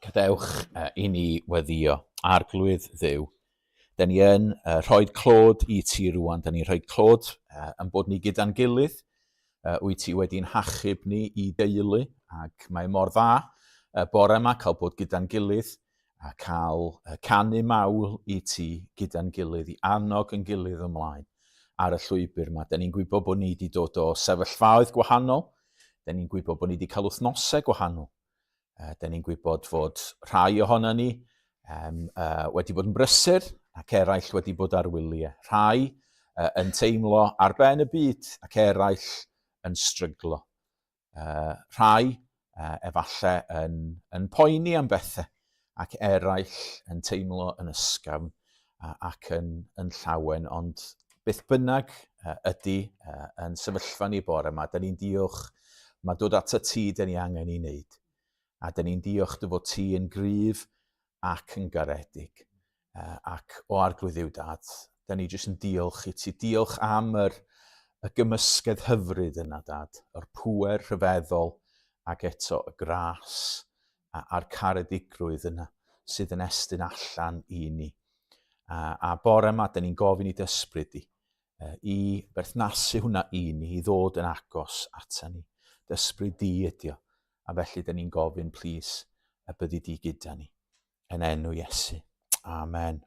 Gadewch i ni weddio. Arglwydd Dduw, da ni yn rhoi clod i ti rwan, da ni'n rhoi clod yn bod ni gyda'n gilydd, wyt ti wedi'n hachub ni i deulu, ac mae mor dda bore yma cael bod gyda'n gilydd, a cael canu mawl i ti gyda'n gilydd, i annog yn gilydd ymlaen ar y llwybr yma. Da ni'n gwybod bod ni wedi dod o sefyllfaoedd gwahanol, da ni'n gwybod bod ni wedi cael wythnosau gwahanol. Da ni'n gwybod fod rhai ohono ni um, wedi bod yn brysur ac eraill wedi bod ar wyliau. Rhai yn teimlo ar ben y byd ac eraill yn stryglo. Uh, rhai uh, efallai yn, yn poeni am bethau ac eraill yn teimlo yn ysgafn uh, ac yn, yn llawen, ond beth bynnag uh, ydy uh, yn sefyllfa ni bore yma, da ni'n diolch, mae dod at y ti da ni angen i wneud. A da ni'n diolch dy fod ti yn gryf ac yn garedig. Uh, ac o arglwydd yw dad, da ni jyst yn diolch i ti. Diolch am yr, y gymysgedd hyfryd yna, dad. Yr pŵer rhyfeddol ac eto y gras a'r caredigrwydd yna sydd yn estyn allan i ni. A, a bore yma, da ni'n gofyn i dysbryd di, i berthnasu hwnna i ni, i ddod yn agos ata ni. Dysbryd di ydi o, a felly da ni'n gofyn, plîs, y byddi di gyda ni. Yn enw Iesu. Amen.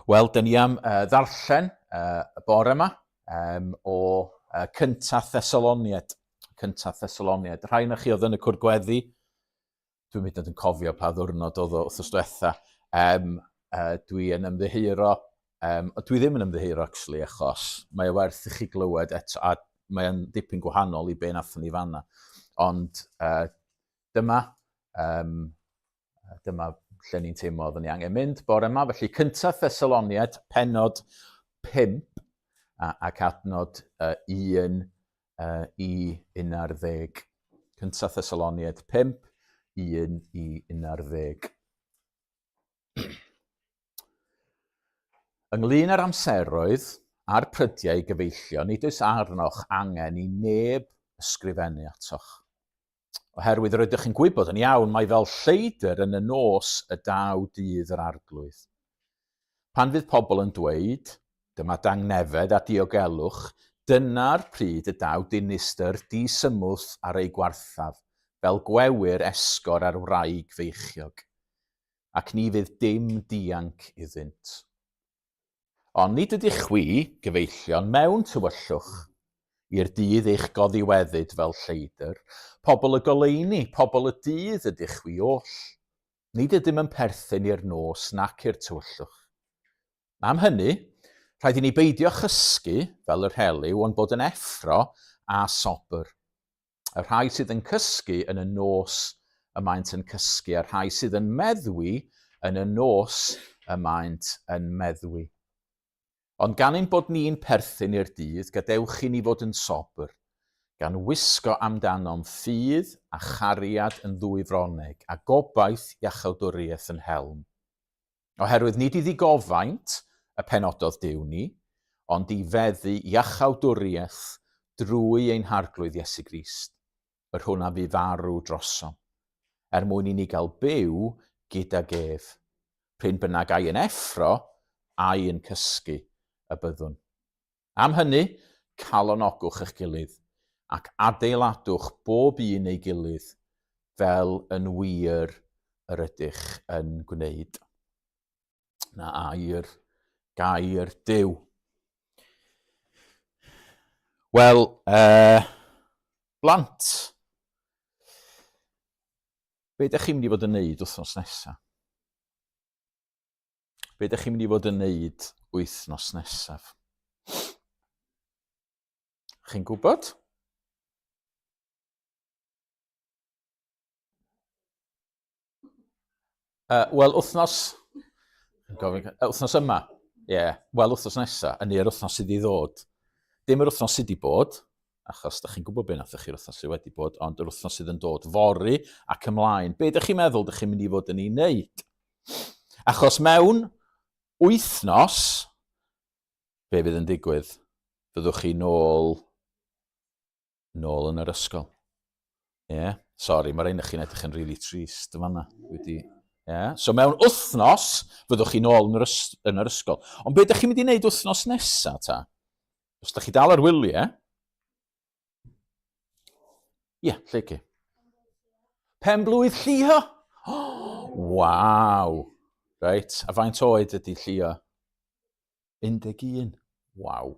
Wel, dyn ni am uh, ddarllen uh, y bore yma um, o uh, cyntaf Thessaloniad. Cyntaf Thessaloniad. Rhai na chi oedd yn y cwr gweddi, dwi'n mynd yn cofio pa ddwrnod oedd o wrthnos diwetha. Um, uh, dwi yn ymddiheuro, um, dwi ddim yn ymddiheuro actually, achos mae o werth i chi glywed eto, a mae o'n dipyn gwahanol i be nathon ni fanna. Ond uh, dyma, um, Dyma lle ni'n teimlo oeddwn ni angen mynd bore yma. Felly cyntaf Thessaloniaid, penod 5 ac adnod 1 i 11. Cyntaf Thessaloniaid 5, 1 i 11. Ynglyn â'r amseroedd a'r prydiau gyfeillion, nid oes arnoch angen i neb ysgrifennu atoch. Oherwydd yr ydych yn gwybod yn iawn mai fel lleidr yn y nos y daw dydd yr Arglwydd. Pan fydd pobl yn dweud, Dyma dangnefedd a diogelwch, dyna'r pryd y daw dinistr di-symwth ar eu gwarthaf, fel gwewyr esgor ar wraig feichiog, ac ni fydd dim dianc iddynt. Ond nid ydych chwi, gyfeillion, mewn tywyllwch, i'r dydd eich goddiweddyd fel lleidr, pobl y goleuni, pobl y dydd ydych chwi oll. Nid ydym yn perthyn i'r nos nac i'r tywyllwch. Am hynny, rhaid i ni beidio chysgu fel yr helyw, ond bod yn effro a sobr. Y rhai sydd yn cysgu yn y nos y maent yn cysgu, a'r rhai sydd yn meddwi yn y nos y maent yn meddwi. Ond gan ein bod ni'n perthyn i'r dydd, gadewch i ni fod yn sobr, gan wisgo amdanom ffydd a chariad yn ddwy froneg, a gobaith iachawdwriaeth yn helm. Oherwydd nid i ddigofaint y penododd Duw ni, ond i feddu iachawdwriaeth drwy ein Harglwydd Iesu Grist, yr hwn a fu farw drosom, er mwyn i ni gael byw gydag ef, p'run bynnag ai yn effro ai yn cysgu y byddwn. Am hynny, calonogwch eich gilydd, ac adeiladwch bob un ei gilydd, fel yn wir yr ydych yn gwneud. Na air, gair Duw. Wel, blant, be ydych chi'n mynd i fod yn neud wythnos nesaf? Be ydych chi'n mynd i fod yn neud wythnos nesaf? Chi'n gwybod? Wel, wythnos... Gofyn, wythnos yma. Ie, yeah. Wel, wythnos nesaf, yn yr wythnos sydd i ddod. Dim yr wythnos sydd i bod, achos da chi'n gwybod beth nathoch chi'r wythnos sydd wedi bod, ond yr wythnos sydd yn dod fory ac ymlaen. Be ydych chi'n meddwl ydych chi'n mynd i fod yn ei wneud? Achos mewn wythnos, be fydd yn digwydd? Fyddwch chi nôl, nôl yn yr ysgol. Ie, yeah. Sori, mae rhain chi'n edrych yn really trist yn fanna. Wedi... Yeah. So mewn wythnos, fyddwch chi nôl yn yr, yn yr ysgol. Ond be ydych chi'n mynd i wneud wythnos nesaf ta? Os ydych chi dal ar wyliau, Ie, yeah, lle ci? Pen blwydd Llio? Oh, waw! Reit, a faint oed ydy Llio? 11. Waw.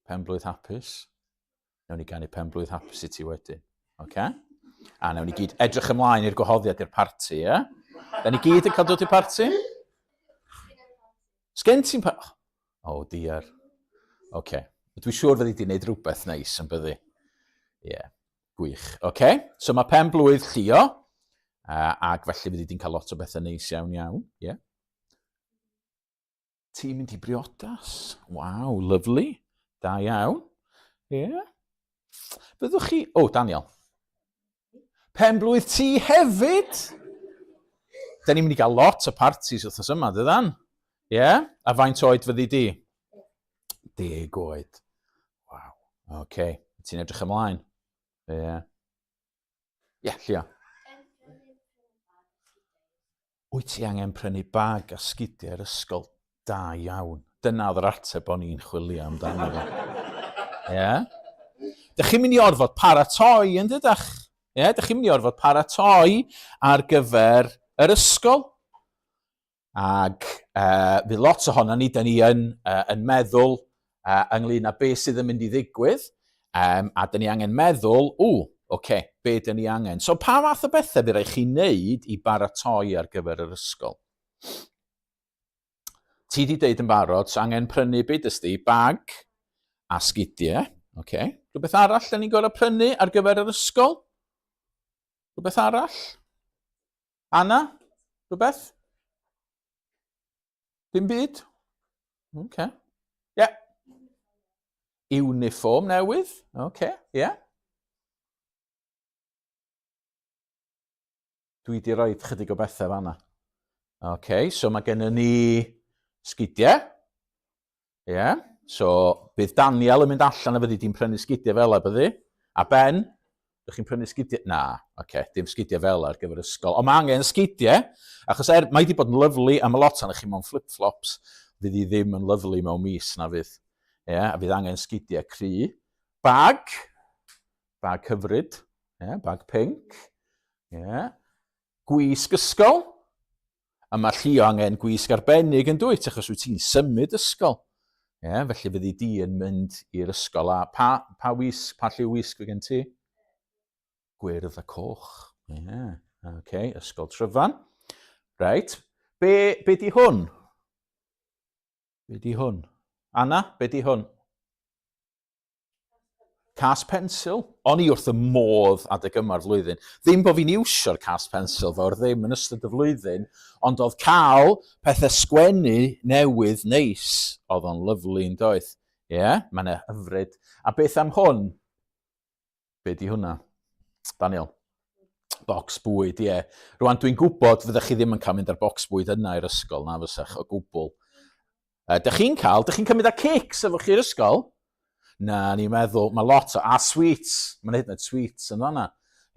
Pen blwydd hapus. Newn ni ganu pen blwydd hapus i ti wedyn. Oce? A newn ni gyd edrych ymlaen i'r gwahoddiad i'r parti, ie? Da ni gyd yn cael dod i'r parti? Sgen ti'n pa... Oh dear. Oce. Okay. Dwi'n siŵr fyddi di'n neud rhywbeth neis yn byddi. Ie, yeah. Gwych. Oce, okay. So mae pen blwydd Llio, ac felly fyddi di'n cael lot o bethau neis iawn iawn. Ie. Yeah. Ti'n mynd i briodas? Waw, lyfli. Da iawn. Ie. Yeah. Fyddwch chi... O, oh, Daniel. Pen blwydd ti hefyd! Da ni'n mynd i gael lot o parties wythnos yma, dydan? Ie? Yeah? A faint oed fyddi di? 10 oed. Waw. Oce. Okay. Ti'n edrych ymlaen? Ie. Yeah. Ie, yeah, Llio. Wyt ti angen prynu bag a sgidiau i'r ysgol? Da iawn. Dyna oedd yr ateb o'n i'n chwilio amdano fo. Ie? Yeah? Dych chi'n mynd i orfod paratoi, yn dydach? Ie, yeah? Dych chi'n mynd i orfod paratoi ar gyfer yr ysgol. Ac fydd lot ohono ni, da ni yn, yn meddwl ynglyn â beth sydd yn mynd i ddigwydd, a da ni angen meddwl, ww, oce, okay, be da ni angen? So pa fath o bethau fydd rhaid chi wneud i baratoi ar gyfer yr ysgol? Ti di deud yn barod, so angen prynu beth ysdi, bag a sgidiau, oce. Okay. Rhywbeth arall da ni'n gorfod prynu ar gyfer yr ysgol? Rhywbeth arall? Anna? Rhywbeth? Dim byd? Oce. Okay. Yeah. Uniform newydd? Oce, okay. yeah. Dwi wedi rhoi chydig o bethau fanna. Oce, okay, so mae gennym ni sgidiau. Ie, yeah. So bydd Daniel yn mynd allan a fyddi di'n prynu sgidiau fel y byddi. A Ben? Dych chi'n prynu sgidiau? Na, oce, okay, dim sgidiau fel ar gyfer ysgol. Ond mae angen sgidiau, achos er, mae wedi bod yn lyflu, a mae lot ohonych chi mewn flip-flops, fydd hi ddim yn lyflu mewn mis na fydd. Ie, yeah, a fydd angen sgidiau cry. Bag, bag hyfryd, yeah, bag pink. Yeah. Gwisg ysgol, A mae Llio angen gwisg arbennig yn dwyt, achos wyt ti'n symud ysgol. Ie, yeah, felly fyddi di yn mynd i'r ysgol a pa, pa wisg, pa lliw wisg fydd gen ti? Gwyrdd a coch. Ie, yeah. oce, okay, ysgol Tryfan. Reit, be, be di hwn? Be di hwn? Anna, be di hwn? Cas pensil. O'n i wrth y modd adeg yma'r flwyddyn. Ddim bod fi'n iwsio'r cas pensil fawr ddim yn ystod y flwyddyn, ond oedd cael pethau sgwennu newydd neis, oedd o'n lyflu yn doedd. Ie, yeah, mae'n hyfryd. A beth am hwn? Be di hwnna? Daniel? Bocs bwyd, ie. Yeah. Rwan, dwi'n gwybod fyddech chi ddim yn cael mynd ar bocs bwyd yna i'r ysgol, na fysech o gwbl. Dych chi'n cael, dych chi'n cymryd â cakes efo chi'r ysgol? Na, ni'n meddwl, mae lot o, a sweets, mae'n hyd yn oed sweets yn fanna.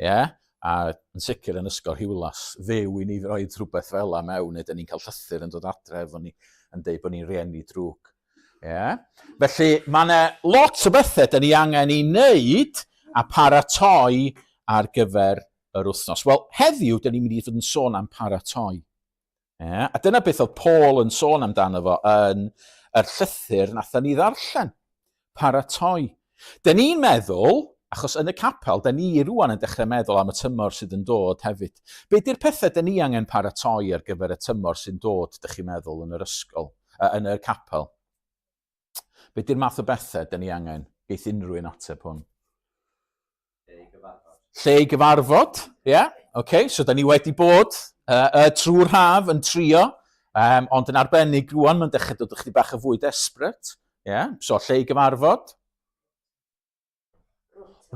Ie, yeah? a yn sicr yn ysgol Rhiwlas, fyw i ni roi rhywbeth fel yna mewn, neu dyn ni'n cael llythyr yn dod adre efo ni yn deud bod ni'n rieni drwg. Yeah. Felly, mae yna lot o bethau dyn ni angen i wneud a paratoi ar gyfer yr wythnos. Wel, heddiw, dyn ni'n mynd i fod yn sôn am paratoi. Yeah. A dyna beth oedd Paul yn sôn amdano fo yn yr llythyr nathon ni ddarllen. Paratoi. Dyn ni'n meddwl, achos yn y capel, dyn ni rwan yn dechrau meddwl am y tymor sydd yn dod hefyd. Be di'r pethau dyn ni angen paratoi ar gyfer y tymor sy'n dod, dych chi'n meddwl, yn yr ysgol, yn y capel? Be di'r math o bethau dyn ni angen? Geith unrhyw un ateb hwn. Lle i gyfarfod. Lle i gyfarfod, ie. Yeah. Okay, so da ni wedi bod trwy'r haf yn trio, ond yn arbennig rwan, mae'n dechrau dod ychydig bach o fwy desperate. Yeah. So lle i gyfarfod.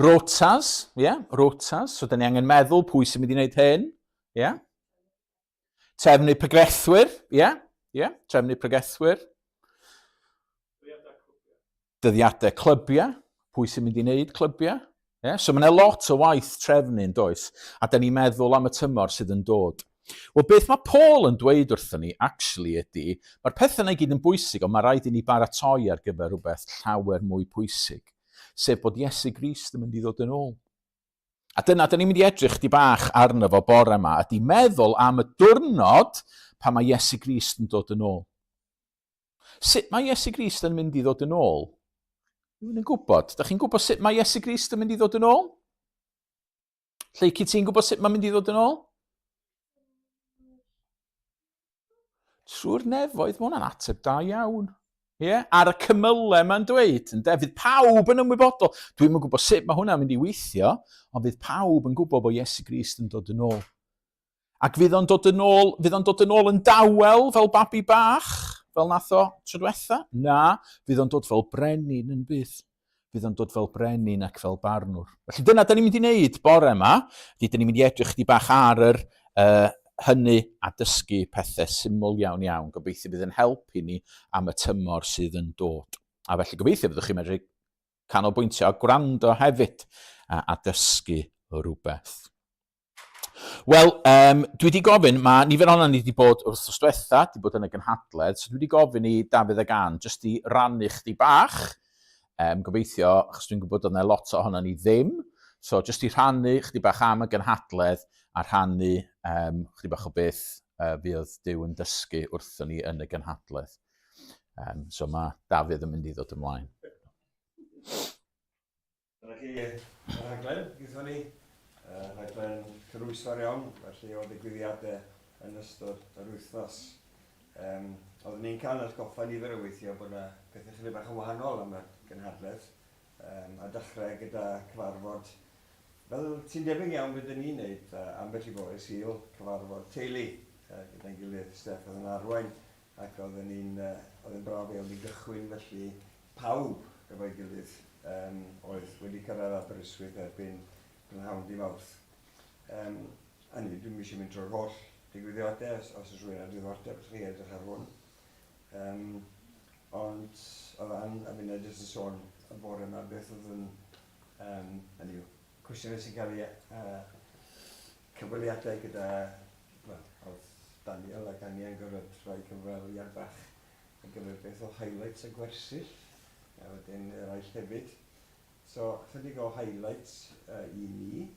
Rotas, ie, yeah, rotas. So da ni angen meddwl pwy sy'n mynd i wneud hyn. Yeah. Trefnu pregethwyr, ie, yeah, ie, yeah, trefnu pregethwyr. Dyddiadau clybiau, pwy sy'n mynd i wneud clybiau. Yeah? So mae yna lot o waith trefnu yn does, a da ni'n meddwl am y tymor sydd yn dod. Wel, beth mae Paul yn dweud wrthyn ni, actually, ydy, mae'r pethau yna i gyd yn bwysig, ond mae rhaid i ni baratoi ar gyfer rhywbeth llawer mwy pwysig, sef bod Iesu Grist yn mynd i ddod yn ôl. A dyna, dyn ni'n mynd i edrych di bach arno fo bore yma, ydy meddwl am y diwrnod pan mae Iesu Grist yn dod yn ôl. Sut mae Iesu Grist yn mynd i ddod yn ôl? Rwy'n yn gwybod. Da chi'n gwybod sut mae Iesu Grist yn mynd i ddod yn ôl? Lleucu, ti'n gwybod sut mae'n mynd i ddod yn ôl? Trwy'r nefoedd, mae hwnna'n ateb da iawn. Ie, yeah? ar y cymylau mae'n dweud, ynde? Fydd pawb yn ymwybodol. Dwi'm yn gwybod sut mae hwnna'n mynd i weithio, ond fydd pawb yn gwybod bod Iesu Grist yn dod yn ôl. Ac fydd o'n dod yn ôl, fydd o'n dod yn ôl yn dawel fel babi bach, fel nath o tro diwetha? Na, fydd o'n dod fel brenin yn bydd. Fydd o'n dod fel brenin ac fel barnwr. Felly dyna da ni'n mynd i wneud bore yma. Ydy, da ni'n mynd i edrych chdi bach ar yr uh, hynny a dysgu pethau syml iawn iawn. Gobeithio bydd yn helpu ni am y tymor sydd yn dod. A felly gobeithio byddwch chi'n medru canolbwyntio a gwrando hefyd a, a dysgu rhywbeth. Wel, um, dwi wedi gofyn, mae nifer ohono ni wedi bod wrth os diwetha, wedi bod yn y gynhadledd, so dwi wedi gofyn i Dafydd ag Ann jyst i rannu chdi bach, um, gobeithio, achos dwi'n gwybod oedd yna lot ohono ni ddim, so jyst i rhannu chdi bach am y gynhadledd a rhannu um, chdi bach o beth fuodd Duw yn dysgu wrthon ni yn y gynhadledd. Um, so mae Dafydd yn mynd i ddod ymlaen. Dyna chi y rhaglen gyda ni. Rhaglen cynhwysfawr iawn, felly o ddigwyddiadau yn ystod yr wythnos. Um, oeddwn ni'n cael atgoffa nifer o weithiau bod yna pethau chydig bach yn wahanol am y gynhadledd, um, a dechrau gyda cyfarfod, fel sy'n debyg iawn beth ni'n neud uh, ambell i bore Sul, cyfarfod teulu uh, gyda'n gilydd, Steff oedd yn arwain, ac oedden ni'n, uh, oedd yn braf iawn i gychwyn felly pawb efo'i gilydd yym oedd wedi cyrraedd Aberystwyth erbyn prynhawn dy' Mawrth. Yym, hynny yw, dwi'm eisiau mynd trwy'r holl digwyddiadau, os, os oes rhywun â diddordeb, allwch chi edrych ar hwn. Yym, ond oedd Ann a finnau jyst yn sôn y bore yma beth oedd yn, yym, hynny yw, cwestiynau sy'n cael eu cyfweliadau gyda, wel, oedd Daniel ac Ania yn gorfod rhoi cyfweliad bach ar gyfer beth o highlights y gwersyll, a wedyn eraill hefyd. So, chydig o highlights i ni.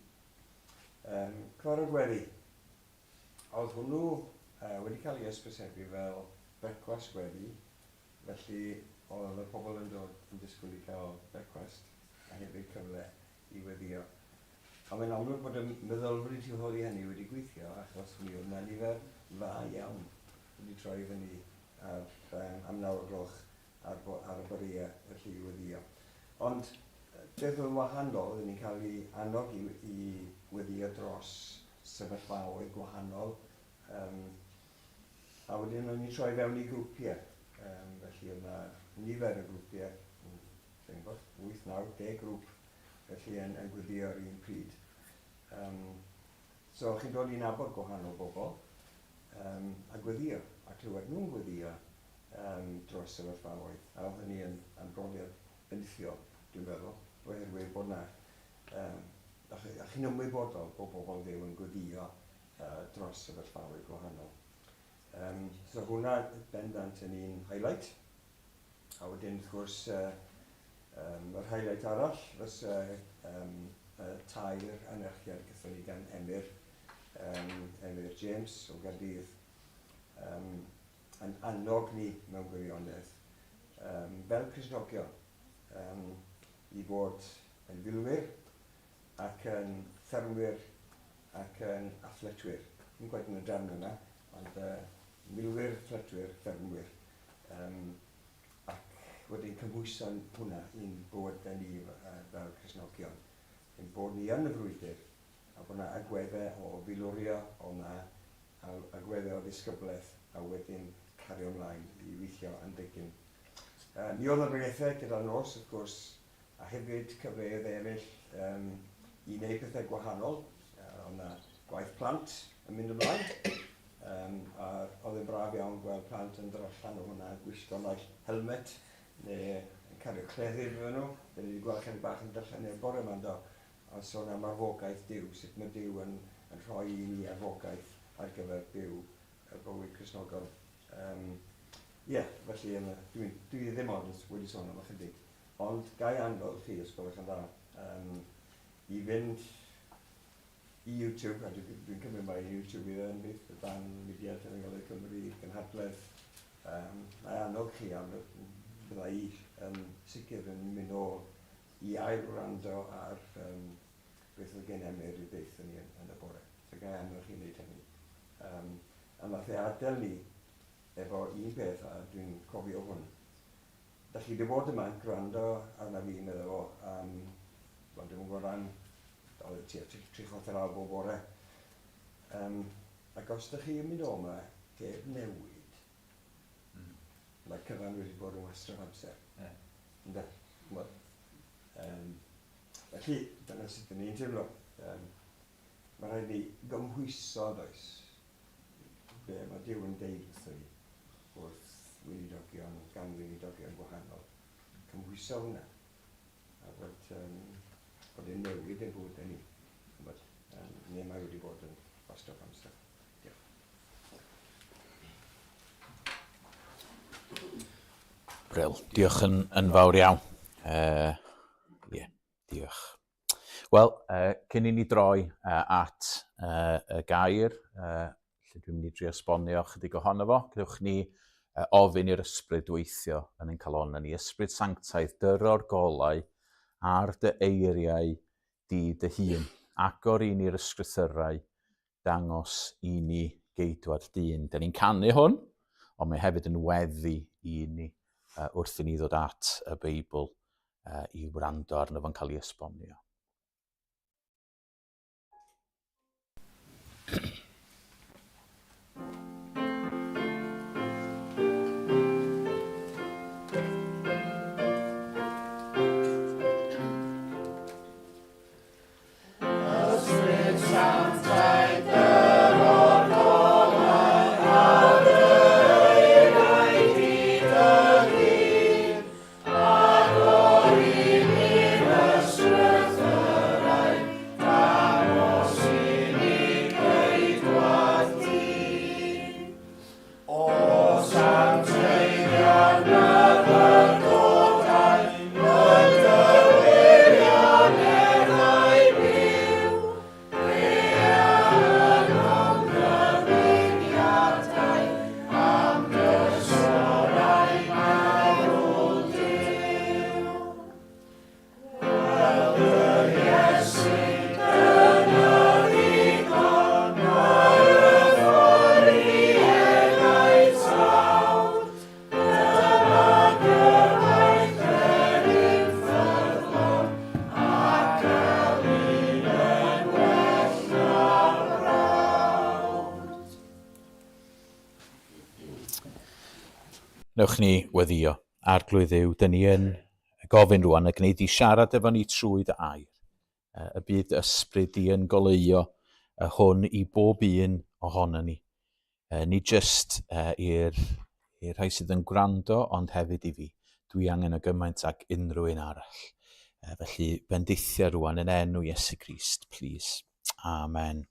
Cyfarfod gweddi. Oedd hwnnw wedi cael ei ysbysebu fel brecwast gweddi, felly oedd y pobl yn dod yn disgwyl i gael brecwast a hefyd cyfle i weddïo. A mae'n amlwg bod y meddylfryd tu hôl i hynny wedi gweithio achos mi oedd 'na nifer dda iawn wedi troi fyny ar, am naw o'r gloch ar, ar y boreau felly i weddïo. Ond beth oedd yn wahanol, oedden ni'n cael ei annog i, i weddïo dros sefyllfaoedd gwahanol. Um, a wedyn o'n ni'n troi fewn i grwpiau. Um, felly oedd yna nifer o grwpiau, dwi'n gwybod, 8, 9, 10 grŵp, felly yn, yn gweddio ar un pryd. Um, so chi'n dod i nabod gwahanol bobl um, a gweddio, a clywed nhw'n gweddio um, dros sefyllfaoedd. A oedd hynny yn, yn brofiad bendithiol, dwi'n meddwl, oherwydd bod na um, a chi'n ymwybodol bod bobl Dduw yn gweddio uh, dros sefyllfaoedd gwahanol. Um, so hwnna bendant yn un highlight. A wedyn, wrth gwrs, uh, um, yr highlight arall fysa um, y tair anerchiad gyda ni gan Emyr, um, Emyr James o Gaerdydd, um, yn annog ni mewn gwirionedd, um, fel Cristnogion, um, i fod yn filwyr ac yn ffermwyr ac yn athletwyr. Ddim cweit yn y drefn yna, ond uh, milwyr, athletwyr, ffermwyr. Um, ac wedyn cymhwyso hwnna i'n bywydau ni fel Cristnogion. Ein bod ni yn y frwydr, a bod yna agweddau o filwrio, o yna agweddau o ddisgyblaeth, a wedyn cario ymlaen i weithio yn degyn. Mi oedd 'na bregethau gyda'r nos, wrth gwrs, a hefyd cyfleoedd eraill um, i wneud pethau gwahanol. Oedd 'na gwaith plant yn mynd ymlaen, um, a oedd yn braf iawn gweld plant yn dod allan o hwnna, gwisgo naill helmet neu yn cario cleddyf efo nhw. Da ni wedi gweld chydig bach yn darllen i'r bore yma, do, ond sôn am arfogaeth Duw, sut mae Duw yn, yn rhoi i ni arfogaeth ar gyfer byw y bywyd Cristnogol. Yym, ie, felly yn y, dwi, dwi ddim ond wedi sôn am ychydig, ond ga i annog chi, os gwelwch yn dda, um, i fynd i YouTube, a dwi'n dwi cymryd mai YouTube i yn bydd, dan Mudiad Efengylau Cymru, gynhadledd, um, na i annog chi, a bydda i yn sicr yn mynd ôl i ail wrando ar um, beth oedd gen Emyr i ddeutho ni yn, yn y bore. So ga i annog chi wneud hynny. Um, a nath e adael ni efo un peth, a dwi'n cofio hwn. Da chi wedi bod yma yn gwrando arna fi, meddwl fo, am, wel, dwi'n gwybod am, oedd tua tri chwarter awr bob bore. Um, ac os da chi yn mynd o yma, heb newid, mae'r cyfan wedi bod yn wastraff amser. Yeah. Ynde? Wel, um, felly, dyna sut dyn ni'n teimlo. Um, Mae rhaid ni gymhwyso, does, be mae Duw yn deud wrtho ni wrth weinidogion, gan weinidogion gwahanol. Cymhwyso hwnna, a bod, um, bod e'n newid yn bywydau ni. Ch'mod, um, neu mae wedi bod yn wastraff amser. Diolch. Bril, diolch yn, yn fawr iawn. Uh, yeah, diolch. Wel, uh, cyn i ni droi uh, at uh, y gair, uh, lle dwi'n mynd i drio esbonio chydig ohono fo, gadewch ni uh, ofyn i'r ysbryd weithio yn ein calonnau ni. Ysbryd sanctaidd, dyro'r golau ar dy eiriau di dy hun. Agor i ni'r ysgrythyrau, dangos i ni geidwad dyn. Da ni'n canu hwn, ond mae hefyd yn weddi i ni uh, wrth i ni ddod at y Beibl uh, i wrando arno fo'n cael ei esbonio. Newch ni weddio. Arglwydd Dduw, dyn ni yn gofyn rwan y gwneud i siarad efo ni trwy dy air. Y bydd dy ysbryd di yn goleuo hwn i bob un ohono ni. Nid jyst i'r i'r rhai sydd yn gwrando, ond hefyd i fi. Dwi angen o gymaint ag unrhyw un arall. Felly, bendithia rwan yn enw Iesu Grist, please. Amen.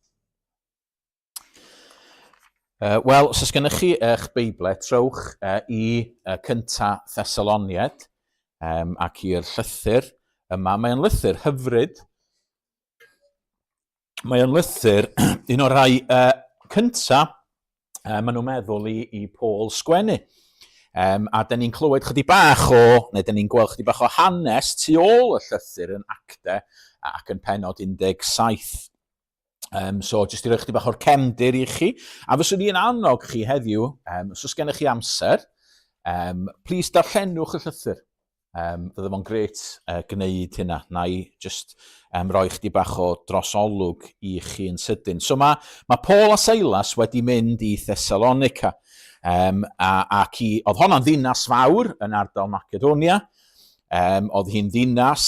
Wel, os oes gennych chi eich Beiblau, trowch i cynta Thessaloniaid ac i'r llythyr yma. Mae'n lythyr hyfryd. Mae'n lythyr un o'r rhai cynta maen nhw'n meddwl i, i Paul sgwennu. Um, a da ni'n clywed chydig bach o, neu da ni'n gweld chydig bach o hanes tu ôl y llythyr yn acte ac yn penod 17. Um, so, jyst i roi chdi bach o'r cefndir i chi. A fyswn i'n annog chi heddiw, um, os oes gennych chi amser, um, please darllenwch y llythyr. Um, fydde fo'n gret uh, gwneud hynna. Na i just um, roi chdi bach o drosolwg i chi yn sydyn. So mae, mae Paul a Silas wedi mynd i Thessalonica. Um, a, ac i, oedd honna'n ddinas fawr yn ardal Macedonia. Um, oedd hi'n ddinas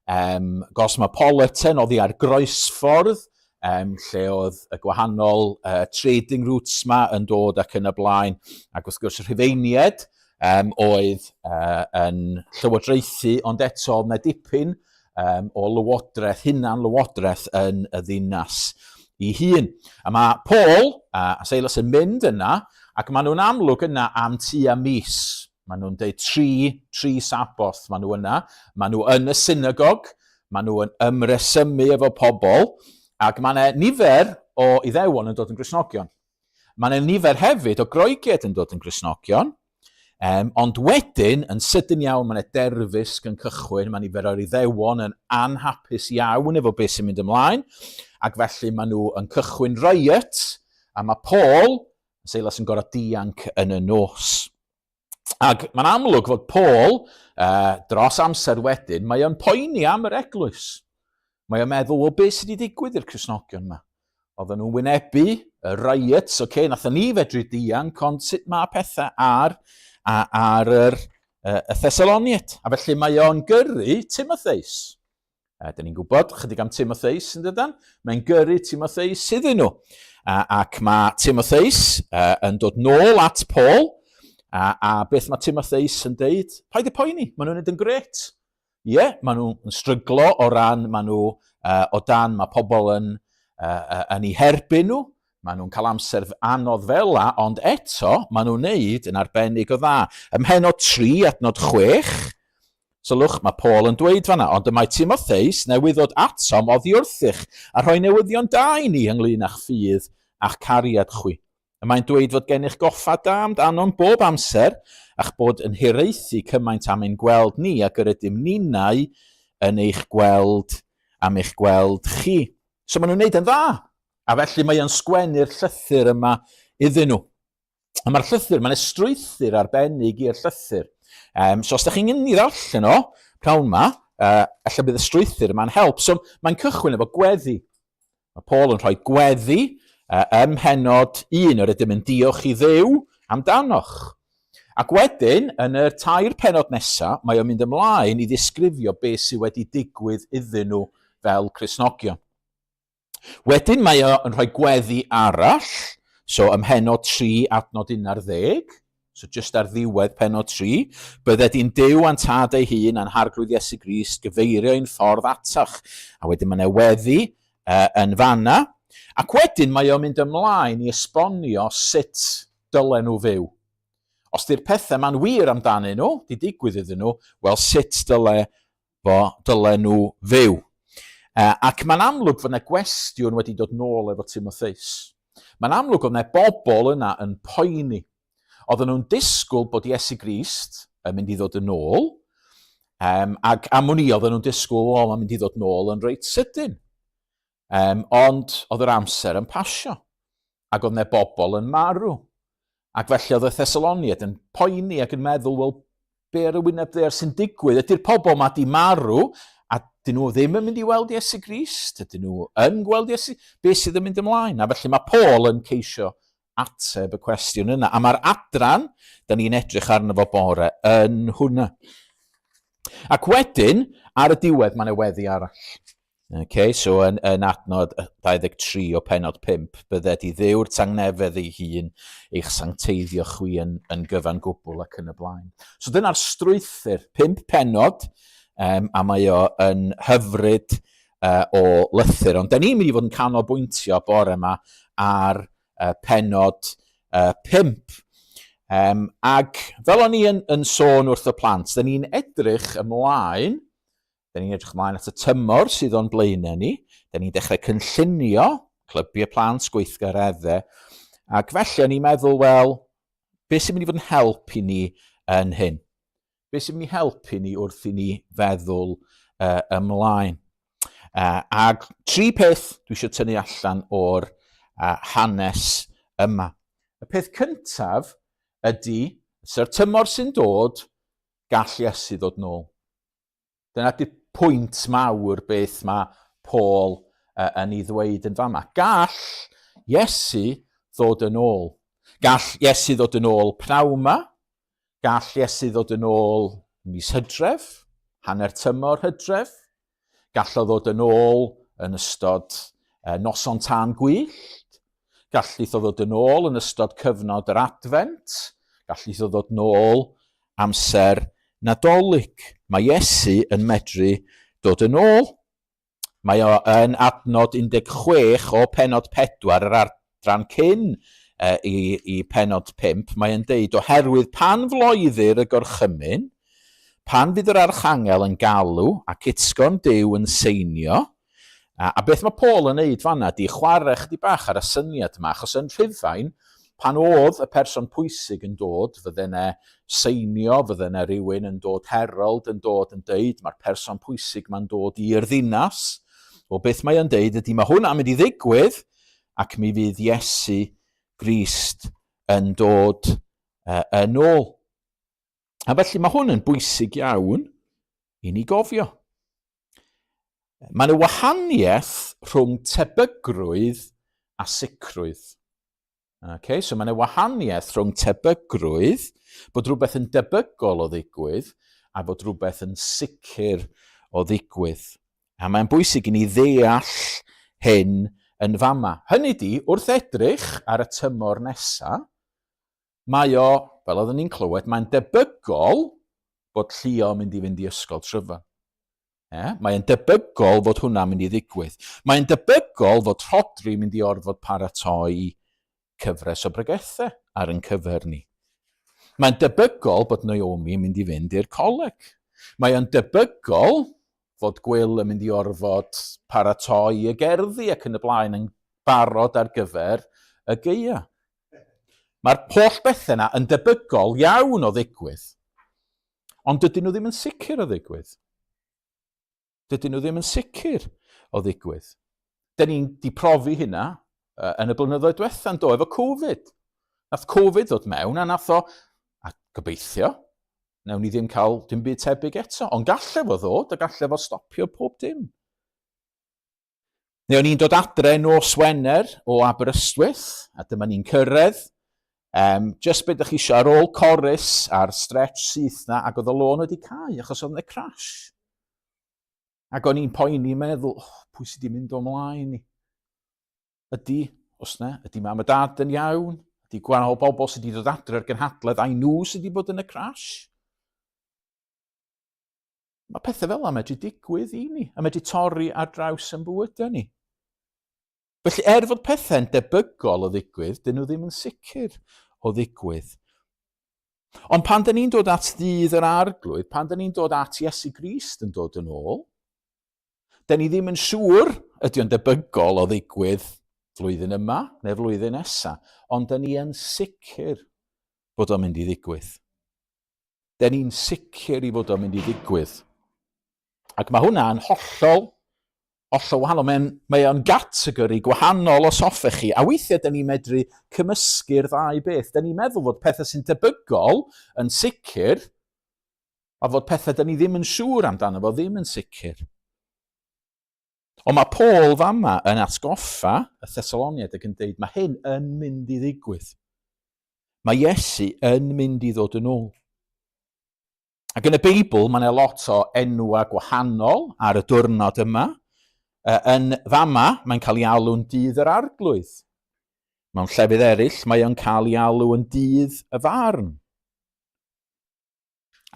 um, Gosmopolitan, oedd hi ar groesffordd, um, lle oedd y gwahanol uh, trading routes ma yn dod ac yn y blaen. Ac wrth gwrs y Rhufeiniaid um, oedd uh, yn llywodraethu, ond eto oedd yna dipyn um, o lywodraeth, hunan lywodraeth yn y ddinas i hun. A mae Paul a Silas yn mynd yna, ac maen nhw'n amlwg yna am tua mis. Maen nhw'n dweud tri, tri saboth maen nhw yna. Maen nhw yn y synagog, maen nhw yn ymresymu efo pobl, ac mae yna nifer o Iddewon yn dod yn Gristnogion. Mae yna nifer hefyd o Groegiaid yn dod yn Gristnogion, um, ond wedyn, yn sydyn iawn, mae yna derfysg yn cychwyn, mae nifer o'r Iddewon yn anhapus iawn efo beth sy'n mynd ymlaen, ac felly maen nhw yn cychwyn riot, a mae Paul, Silas yn gorfod dianc yn y nos. Ac mae'n amlwg fod Paul, uh, dros amser wedyn, mae o'n poeni am yr eglwys. Mae o'n meddwl, wel, beth sydd wedi digwydd i'r Cristnogion yma? Oedden nhw'n wynebu y riots, oce, okay, nathon ni fedru dianc, ond sut mae pethau ar, a, ar yr, y Thessaloniaid? A felly mae o'n gyrru Timotheus. A dyn ni'n gwybod chydig am Timotheus yn dydan? Mae'n gyrru Timotheus iddyn nhw. A, ac mae Timotheus uh, yn dod nôl at Paul, a, a beth mae Timotheus yn deud? Paid y poeni, maen nhw'n neud yn gret. Ie, yeah, maen nhw'n stryglo o ran, maen nhw uh, o dan, mae pobl yn, uh, uh, yn eu herbyn nhw, maen nhw'n cael amser anodd fel la, ond eto, maen nhw'n neud yn arbennig o dda. Ym mhenod 3, adnod 6, Sylwch, mae Paul yn dweud fanna, ond y mae Timotheus newydd ddod atom oddi wrthych a rhoi newyddion da i ni ynglyn â'ch ffydd a'ch cariad chwi. Y mae'n dweud fod gennych goffa da amdanom bob amser, a'ch bod yn hiraethu cymaint am ein gweld ni ag yr ydym ninnau yn eich gweld am eich gweld chi. So maen nhw'n neud yn dda. A felly mae o'n sgwennu'r llythyr yma iddyn nhw. A mae'r llythyr, mae'n strwythur arbennig i'r llythyr. Um, so os da chi'n mynd i ddarllen o, prawn ma, uh, ella bydd y strwythur yma'n help. So mae'n cychwyn efo gweddi. Mae Paul yn rhoi gweddi uh, ym mhenod 1, yr ydym yn diolch i Dduw amdanoch. Ac wedyn, yn yr tair penod nesaf, mae o'n mynd ymlaen i ddisgrifio beth sydd wedi digwydd iddyn nhw fel Cristnogion. Wedyn mae o yn rhoi gweddi arall, so ym mhenod 3 adnod 11, so jyst ar ddiwedd penod 3, bydded i'n Duw a'n Tad ei hun a'n Harglwydd Iesu Grist gyfeirio ein ffordd atach. A wedyn mae yna weddi uh, yn fanna. Ac wedyn mae o'n mynd ymlaen i esbonio sut dylen nhw fyw. Os di'r pethau ma'n wir amdanyn nhw, di digwydd iddyn nhw, wel sut dyle fo dylen nhw fyw. Uh, ac mae'n amlwg fod yna gwestiwn wedi dod nôl efo Timotheus. Mae'n amlwg oedd yna bobl yna yn poeni. Oedden nhw'n disgwyl bod Iesu Grist yn mynd i ddod yn ôl, um, ac am wn i oedden nhw'n disgwyl, o, mae'n mynd i ddod nôl yn reit sydyn. Um, ond oedd yr amser yn pasio, ac oedd 'na bobl yn marw. Ac felly oedd y Thessaloniaid yn poeni ac yn meddwl, wel, be ar y wyneb ddaear sy'n digwydd? Ydy'r pobl ma di marw, a dyn nhw ddim yn mynd i weld Iesu Grist? Ydyn nhw yn gweld Iesu? Be sydd yn mynd ymlaen? A felly mae Paul yn ceisio ateb y cwestiwn yna. A mae'r adran, da ni'n edrych arno fo bore, yn hwnna. Ac wedyn, ar y diwedd, mae'n weddi arall. Okay, so yn, yn adnod 23 o penod 5, bydded i ddiw'r tangnefedd ei hun eich sancteiddio chwi yn, yn gyfan gwbl ac yn y blaen. So dyna'r strwythur, pump penod, um, a mae o yn hyfryd uh, o lythyr. Ond da ni'n mynd i fod yn canolbwyntio bore yma ar uh, penod uh, 5. Um, ag fel o'n i yn, yn sôn wrth y plant, da ni'n edrych ymlaen, da ni'n edrych ymlaen at y tymor sydd o'n blaenau ni, da ni'n dechrau cynllunio, clybiau plant, gweithgareddau, ac felly o'n i'n meddwl, wel, beth sy'n mynd i fod yn help i ni yn hyn? Beth sy'n mynd i helpu ni wrth i ni feddwl uh, ymlaen? Uh, ag tri peth dwi eisiau tynnu allan o'r uh, hanes yma. Y peth cyntaf ydy, sy'r tymor sy'n dod, gall Iesu ddod nôl. Dyna di pwynt mawr beth mae Paul uh, yn ei ddweud yn fama. Gall Iesu ddod yn ôl. Gall Iesu ddod yn ôl pnawn yma. Gall Iesu ddod yn ôl mis Hydref, hanner tymor Hydref. Gall o ddod yn ôl yn ystod noson tân gwyllt. Gallith o ddod yn ôl yn ystod cyfnod yr Adfent. Gallith o ddod nôl amser Nadolig. Mae Iesu yn medru dod yn ôl. Mae o yn adnod 16 o penod 4 yr adran cyn i, i penod 5. Mae yn deud, oherwydd pan floeddir y gorchymyn, pan fydd yr archangel yn galw ac utgorn Duw yn seinio, A, a beth mae Paul yn neud fanna di chwarae chydig bach ar y syniad yma, achos yn Rhufain, pan oedd y person pwysig yn dod, fydde yna seinio, fydde yna rhywun yn dod, herald yn dod yn deud, mae'r person pwysig ma'n dod i'r ddinas. Wel, beth mae o'n deud ydy, mae hwnna'n mynd i ddigwydd, ac mi fydd Iesu Grist yn dod uh, yn ôl. A felly mae hwn yn bwysig iawn i ni gofio. Mae yna wahaniaeth rhwng tebygrwydd a sicrwydd. Okay, so mae yna wahaniaeth rhwng tebygrwydd, bod rhywbeth yn debygol o ddigwydd, a bod rhywbeth yn sicr o ddigwydd. A mae'n bwysig i ni ddeall hyn yn fama. Hynny di, wrth edrych ar y tymor nesaf, mae o, fel oeddwn ni'n clywed, mae'n debygol bod Llio yn mynd i fynd i ysgol Tryfan. E? Mae'n debygol fod hwnna'n mynd i ddigwydd. Mae'n debygol fod Rhodri yn mynd i orfod paratoi cyfres o bregethau ar yn cyfer ni. Mae'n debygol bod Naomi yn mynd i fynd i'r coleg. Mae'n debygol fod Gwil yn mynd i orfod paratoi y gerddi ac yn y blaen yn barod ar gyfer y gaea. Mae'r holl bethau yna yn debygol iawn o ddigwydd, ond dydyn nhw ddim yn sicr o ddigwydd. Dydyn nhw ddim yn sicr o ddigwydd. Da ni'n di profi hynna yn y blynyddoedd diwetha yn do, efo Covid. Nath Covid ddod mewn a nath o, a gobeithio, nawn ni ddim cael dim byd tebyg eto, ond galle fo ddod a galle fo stopio pob dim. Neu o'n i'n dod adre nos Wener o Aberystwyth, a dyma ni'n cyrraedd. Um, just beth ydych chi eisiau ar ôl Corus a'r stretch syth na, ac oedd y lôn wedi cau, achos oedd yna crash. Ac o'n i'n poeni meddwl, oh, pwy sydd wedi mynd o mlaen i? Ydy, os na, ydy mam a dad yn iawn? Ydy gwahanol bobl sydd wedi dod adre o'r gynhadledd a'i nhw sydd wedi bod yn y crash? Mae pethau fel yna medru digwydd i ni, a medru torri ar draws yn bywydau ni. Felly, er fod pethau'n debygol o ddigwydd, dyn nhw ddim yn sicr o ddigwydd. Ond pan dyn ni'n dod at ddydd yr arglwydd, pan dyn ni'n dod at Iesu Grist yn dod yn ôl, dyn ni ddim yn siŵr ydy o'n debygol o ddigwydd flwyddyn yma neu flwyddyn nesaf, ond dyn ni yn sicr bod o'n mynd i ddigwydd. Den ni'n sicr i fod o'n mynd i ddigwydd. Ac mae hwnna'n hollol, hollol wahanol. Mae'n mae o'n gategori gwahanol os hoffech chi. A weithiau, dyn ni'n medru cymysgu'r ddau beth. Dyn ni'n meddwl fod pethau sy'n debygol yn sicr, a fod pethau dyn ni ddim yn siŵr amdano fo ddim yn sicr. Ond mae Paul fama yn atgoffa y Thessaloniaid ac yn deud mae hyn yn mynd i ddigwydd. Mae Iesu yn mynd i ddod yn ôl. Ac yn y Beibl, mae yna lot o enwau gwahanol ar y diwrnod yma. Yn fama, mae'n cael ei alw'n dydd yr arglwydd. Mewn llefydd eraill, mae o'n cael ei alw yn dydd y farn.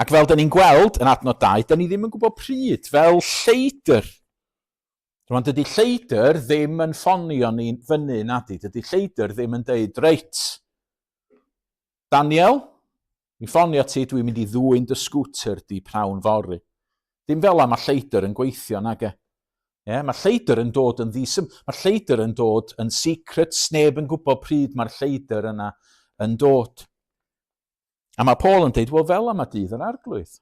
Ac fel dyn ni'n gweld yn adnod 2, dyn ni ddim yn gwybod pryd, fel lleidr. Rwan, dydy lleidr ddim yn ffonio ni fyny, nadi. Dydy lleidr ddim yn deud, reit, Daniel, mi ffonio ti, dwi'n mynd i ddwyn dy sgwter di prawn fory. Dim fel la mae lleidr yn gweithio, nage. Yeah, mae lleidr yn dod yn ddisym, mae lleidr yn dod yn secret, sneb yn gwybod pryd mae'r lleidr yna yn dod. A mae Paul yn dweud, wel fel am y dydd yr arglwydd.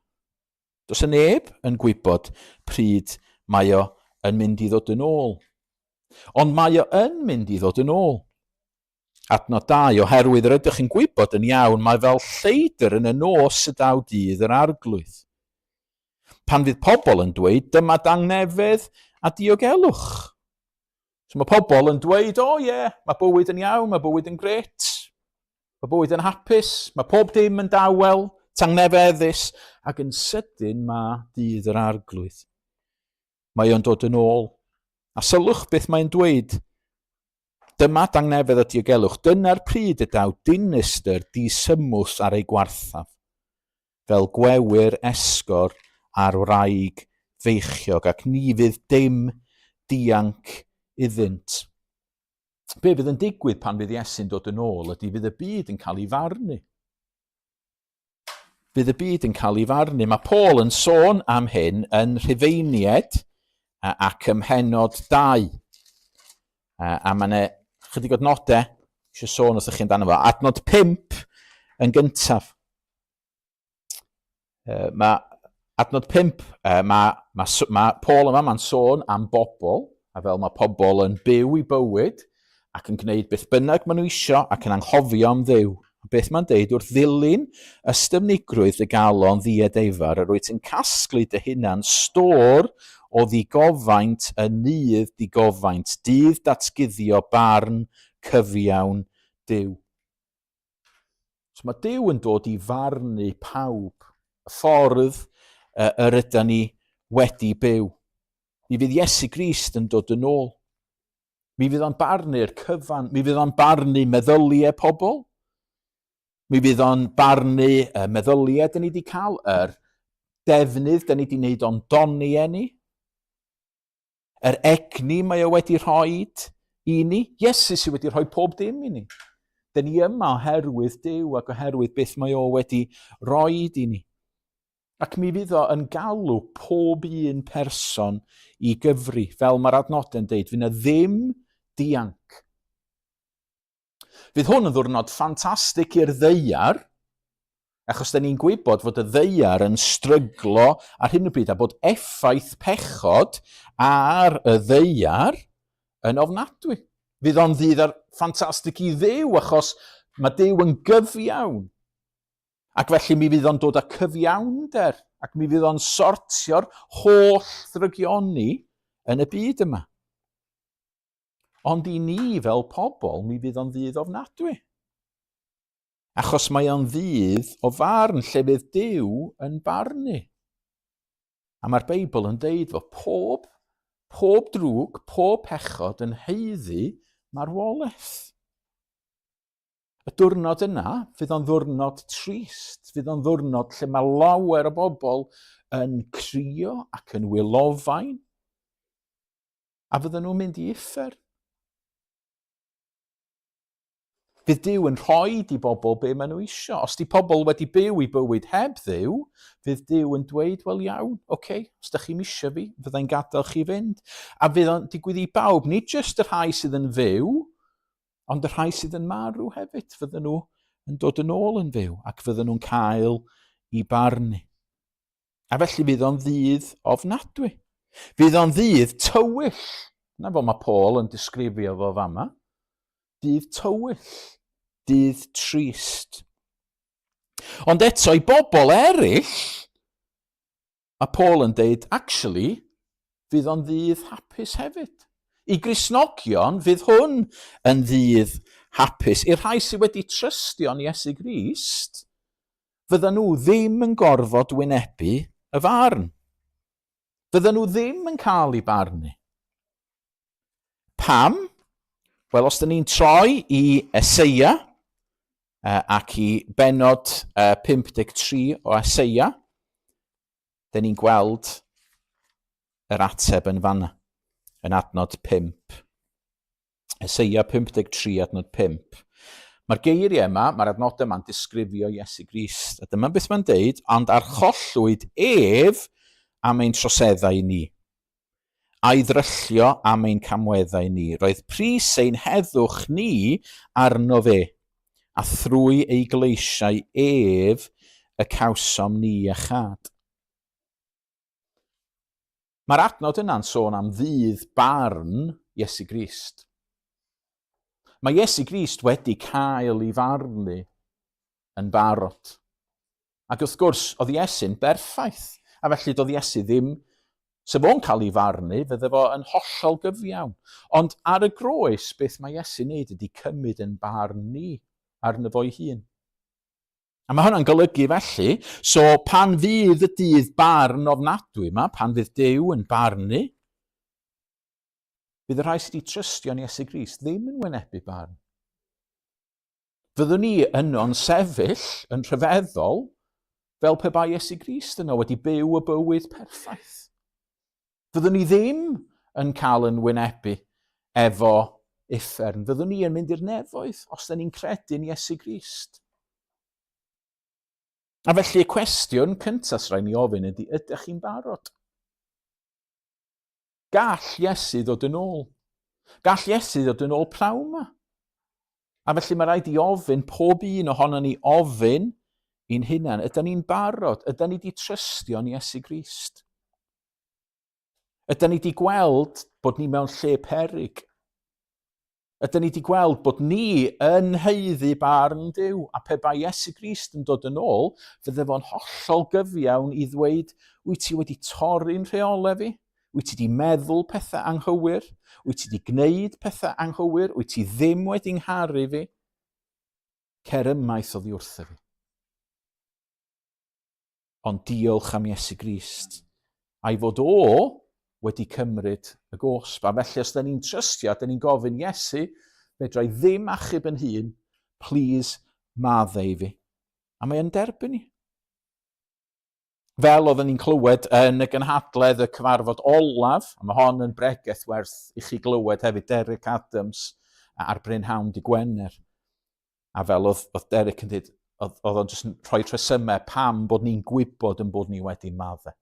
Does y neb yn gwybod pryd mae o yn mynd i ddod yn ôl. Ond mae o yn mynd i ddod yn ôl. Adnod 2, oherwydd yr ydych yn gwybod yn iawn, mae fel lleidr yn y nos y daw dydd yr arglwydd. Pan fydd pobl yn dweud, dyma dangnefedd a diogelwch. So mae pobl yn dweud, o oh, ie, yeah, mae bywyd yn iawn, mae bywyd yn gret, mae bywyd yn hapus, mae pob dim yn dawel, tangnefeddus, ac yn sydyn mae dydd yr arglwydd. Mae o'n dod yn ôl. A sylwch beth mae'n dweud. Dyma dangnefedd a diogelwch. Dyna'r pryd y daw dinistr disymwth ar ei gwarthaf. fel gwewyr esgor ar wraig feichiog, ac ni fydd dim dianc iddynt. Be fydd yn digwydd pan fydd Iesu'n dod yn ôl ydy fydd y byd yn cael ei farnu. Fydd y byd yn cael ei farnu. Mae Paul yn sôn am hyn yn Rhufeiniaid ac ym mhennod 2. A mae yna chydig o nodau eisiau sôn wrthych chi amdano fo. Adnod 5 yn gyntaf. Mae adnod 5, mae, mae, mae Paul yma, mae'n sôn am bobl, a fel mae pobl yn byw i bywyd ac yn gwneud beth bynnag maen nhw isio ac yn anghofio am Dduw. A beth mae'n deud wrth ddilyn ystyfnigrwydd dy galon ddiadeifar, yr wyt yn casglu dy hunan stôr o ddigofaint yn nydd digofaint, dydd datguddio barn cyfiawn Duw. So mae Duw yn dod i farnu pawb, y ffordd yr ydy ni wedi byw. Mi fydd Iesu Grist yn dod yn ôl. Mi fydd o'n barnu'r cyfan. Mi fydd o'n barnu meddyliau pobl. Mi fydd o'n barnu y meddyliau dyn ni wedi cael, yr defnydd dyn ni wedi wneud o'n doniau ni. Yr egni mae o wedi rhoi i ni. Iesu sydd wedi rhoi pob dim i ni. Dyn ni yma oherwydd Duw ac oherwydd beth mae o wedi rhoi i ni. Ac mi fydd o yn galw pob un person i gyfri, fel mae'r adnodau'n deud, fydd na ddim dianc. Fydd hwn yn ddwrnod ffantastig i'r ddeiar, achos da ni'n gwybod fod y ddeiar yn stryglo ar hyn o bryd a bod effaith pechod ar y ddeiar yn ofnadwy. Fydd o'n ddydd ar ffantastig i Dduw achos mae Duw yn gyfiawn. Ac felly mi fydd o'n dod â cyfiawnder ac mi fydd o'n sortio'r holl ddrygioni yn y byd yma. Ond i ni fel pobl, mi fydd o'n ddydd ofnadwy. Achos mae o'n ddydd o farn lle fydd Duw yn barnu. A mae'r Beibl yn deud fod pob, pob drwg, pob pechod yn haeddu marwolaeth. Y diwrnod yna, fydd o'n ddwrnod trist, fydd o'n ddwrnod lle mae lawer o bobl yn crio ac yn wylofain, A fydden nhw'n mynd i uffern. Fydd Duw yn rhoi i bobl be maen nhw isio. Os di pobl wedi byw i bywyd heb Dduw, fydd Duw yn dweud, wel iawn, oce, okay, os da chi'n isio fi, fyddai'n gadael chi fynd. A fydd o'n digwydd i bawb, nid jyst y rhai sydd yn fyw, ond y rhai sydd yn marw hefyd, fydden nhw yn dod yn ôl yn fyw ac fydden nhw'n cael i barnu. A felly fydd o'n ddydd ofnadwy. Fydd o'n ddydd tywyll. Na fel mae Paul yn disgrifio fo fama. Dydd tywyll. Dydd trist. Ond eto i bobl eraill, mae Paul yn deud, actually, fydd o'n ddydd hapus hefyd. I Gristnogion, fydd hwn yn ddydd hapus. I'r rhai sydd wedi trystio yn Iesu Grist, fyddan nhw ddim yn gorfod wynebu y farn. Fyddan nhw ddim yn cael eu barnu. Pam? Wel, os dyn ni'n troi i Eseia ac i benod 53 o Eseia, dyn ni'n gweld yr ateb yn fanna, yn adnod 5. Eseia 53 adnod 5. Mae'r geiriau yma, mae'r adnodau yma'n disgrifio Iesu Grist. A dyma beth mae'n deud, ond archollwyd ef am ein troseddau ni, a'i ddryllio am ein camweddau ni. Roedd pris ein heddwch ni arno fe, a thrwy ei gleisiau ef y cawsom ni iachâd. Mae'r adnod yna'n sôn am ddydd barn Iesu Grist. Mae Iesu Grist wedi cael ei farnu yn barod. Ac wrth gwrs, oedd Iesu'n berffaith, a felly doedd Iesu ddim, sef o'n cael ei farnu, fydde fo yn hollol gyfiawn. Ond ar y groes, beth mae Iesu'n neud ydy cymryd yn barn ni arno fo'i hun. A mae hwnna'n golygu felly, so pan fydd y dydd barn ofnadwy yma, pan fydd Duw yn barnu, bydd y rhai sydd wedi trystio yn Iesu Grist ddim yn wynebu barn. Fyddwn ni yno'n sefyll yn rhyfeddol fel pe bai Iesu Grist yno wedi byw y bywyd perffaith. Fyddwn ni ddim yn cael yn wynebu efo uffern. Fyddwn ni yn mynd i'r nefoedd os da ni'n credu'n Iesu Grist. A felly y cwestiwn cyntaf sy'n rhaid ni ofyn ydy, ydych chi'n barod? Gall Iesu ddod yn ôl. Gall Iesu ddod yn ôl prawn yma. A felly mae rhaid i ofyn, pob un ohono ni ofyn i'n hunan, ydy ni'n barod? Ydy ni wedi trystio yn Iesu Grist? Ydy ni wedi gweld bod ni mewn lle perig? Ydy ni wedi gweld bod ni yn haeddu barn Duw, a pe bai Iesu Grist yn dod yn ôl, fydde fo'n hollol gyfiawn i ddweud, wyt ti wedi torri'n rheolau fi? Wyt ti wedi meddwl pethau anghywir? Wyt ti wedi gwneud pethau anghywir? Wyt ti ddim wedi ngharu fi? Cer ymaith oddi wrtho fi. Ond diolch am Iesu Grist, a'i fod o wedi cymryd y gosb. A felly os da ni'n trystio, da ni'n gofyn Iesu, fedra i ddim achub yn hun, please maddau i fi. A mae o'n derbyn ni. Fel oedden ni'n clywed yn y gynhadledd y cyfarfod olaf, a mae hon yn bregeth werth i chi glywed hefyd, Derek Adams ar Brynhawn di Gwener. A fel oedd, oedd Derek yn dweud, oedd, oedd o'n jyst yn rhoi rhesymau pam bod ni'n gwybod yn bod ni wedi maddau.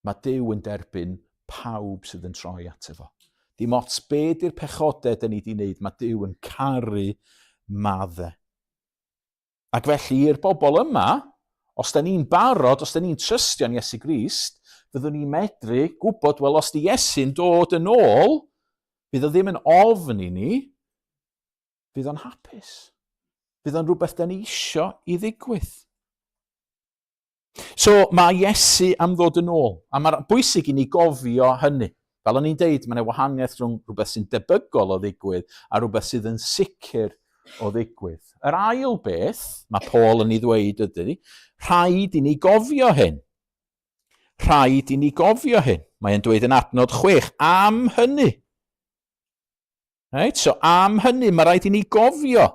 Mae Duw yn derbyn pawb sydd yn troi ato fo. Dim ots be di'r pechodau dyn ni wedi wneud, mae Duw yn caru maddau. Ac felly i'r bobl yma, os da ni'n barod, os da ni'n trystio yn Iesu Grist, fyddwn ni'n medru gwybod, wel, os di Iesu'n dod yn ôl, fydd o ddim yn ofn i ni, fydd o'n hapus. Fydd o'n rhywbeth da ni isio i ddigwydd. So mae Iesu am ddod yn ôl, a mae'n bwysig i ni gofio hynny. Fel o'n i'n deud, mae yna wahaniaeth rhwng rhywbeth sy'n debygol o ddigwydd a rhywbeth sydd yn sicr o ddigwydd. Yr ail beth mae Paul yn ei ddweud ydy, rhaid i ni gofio hyn. Rhaid i ni gofio hyn. Mae'n dweud yn adnod 6, am hynny. Right? So am hynny, mae rhaid i ni gofio.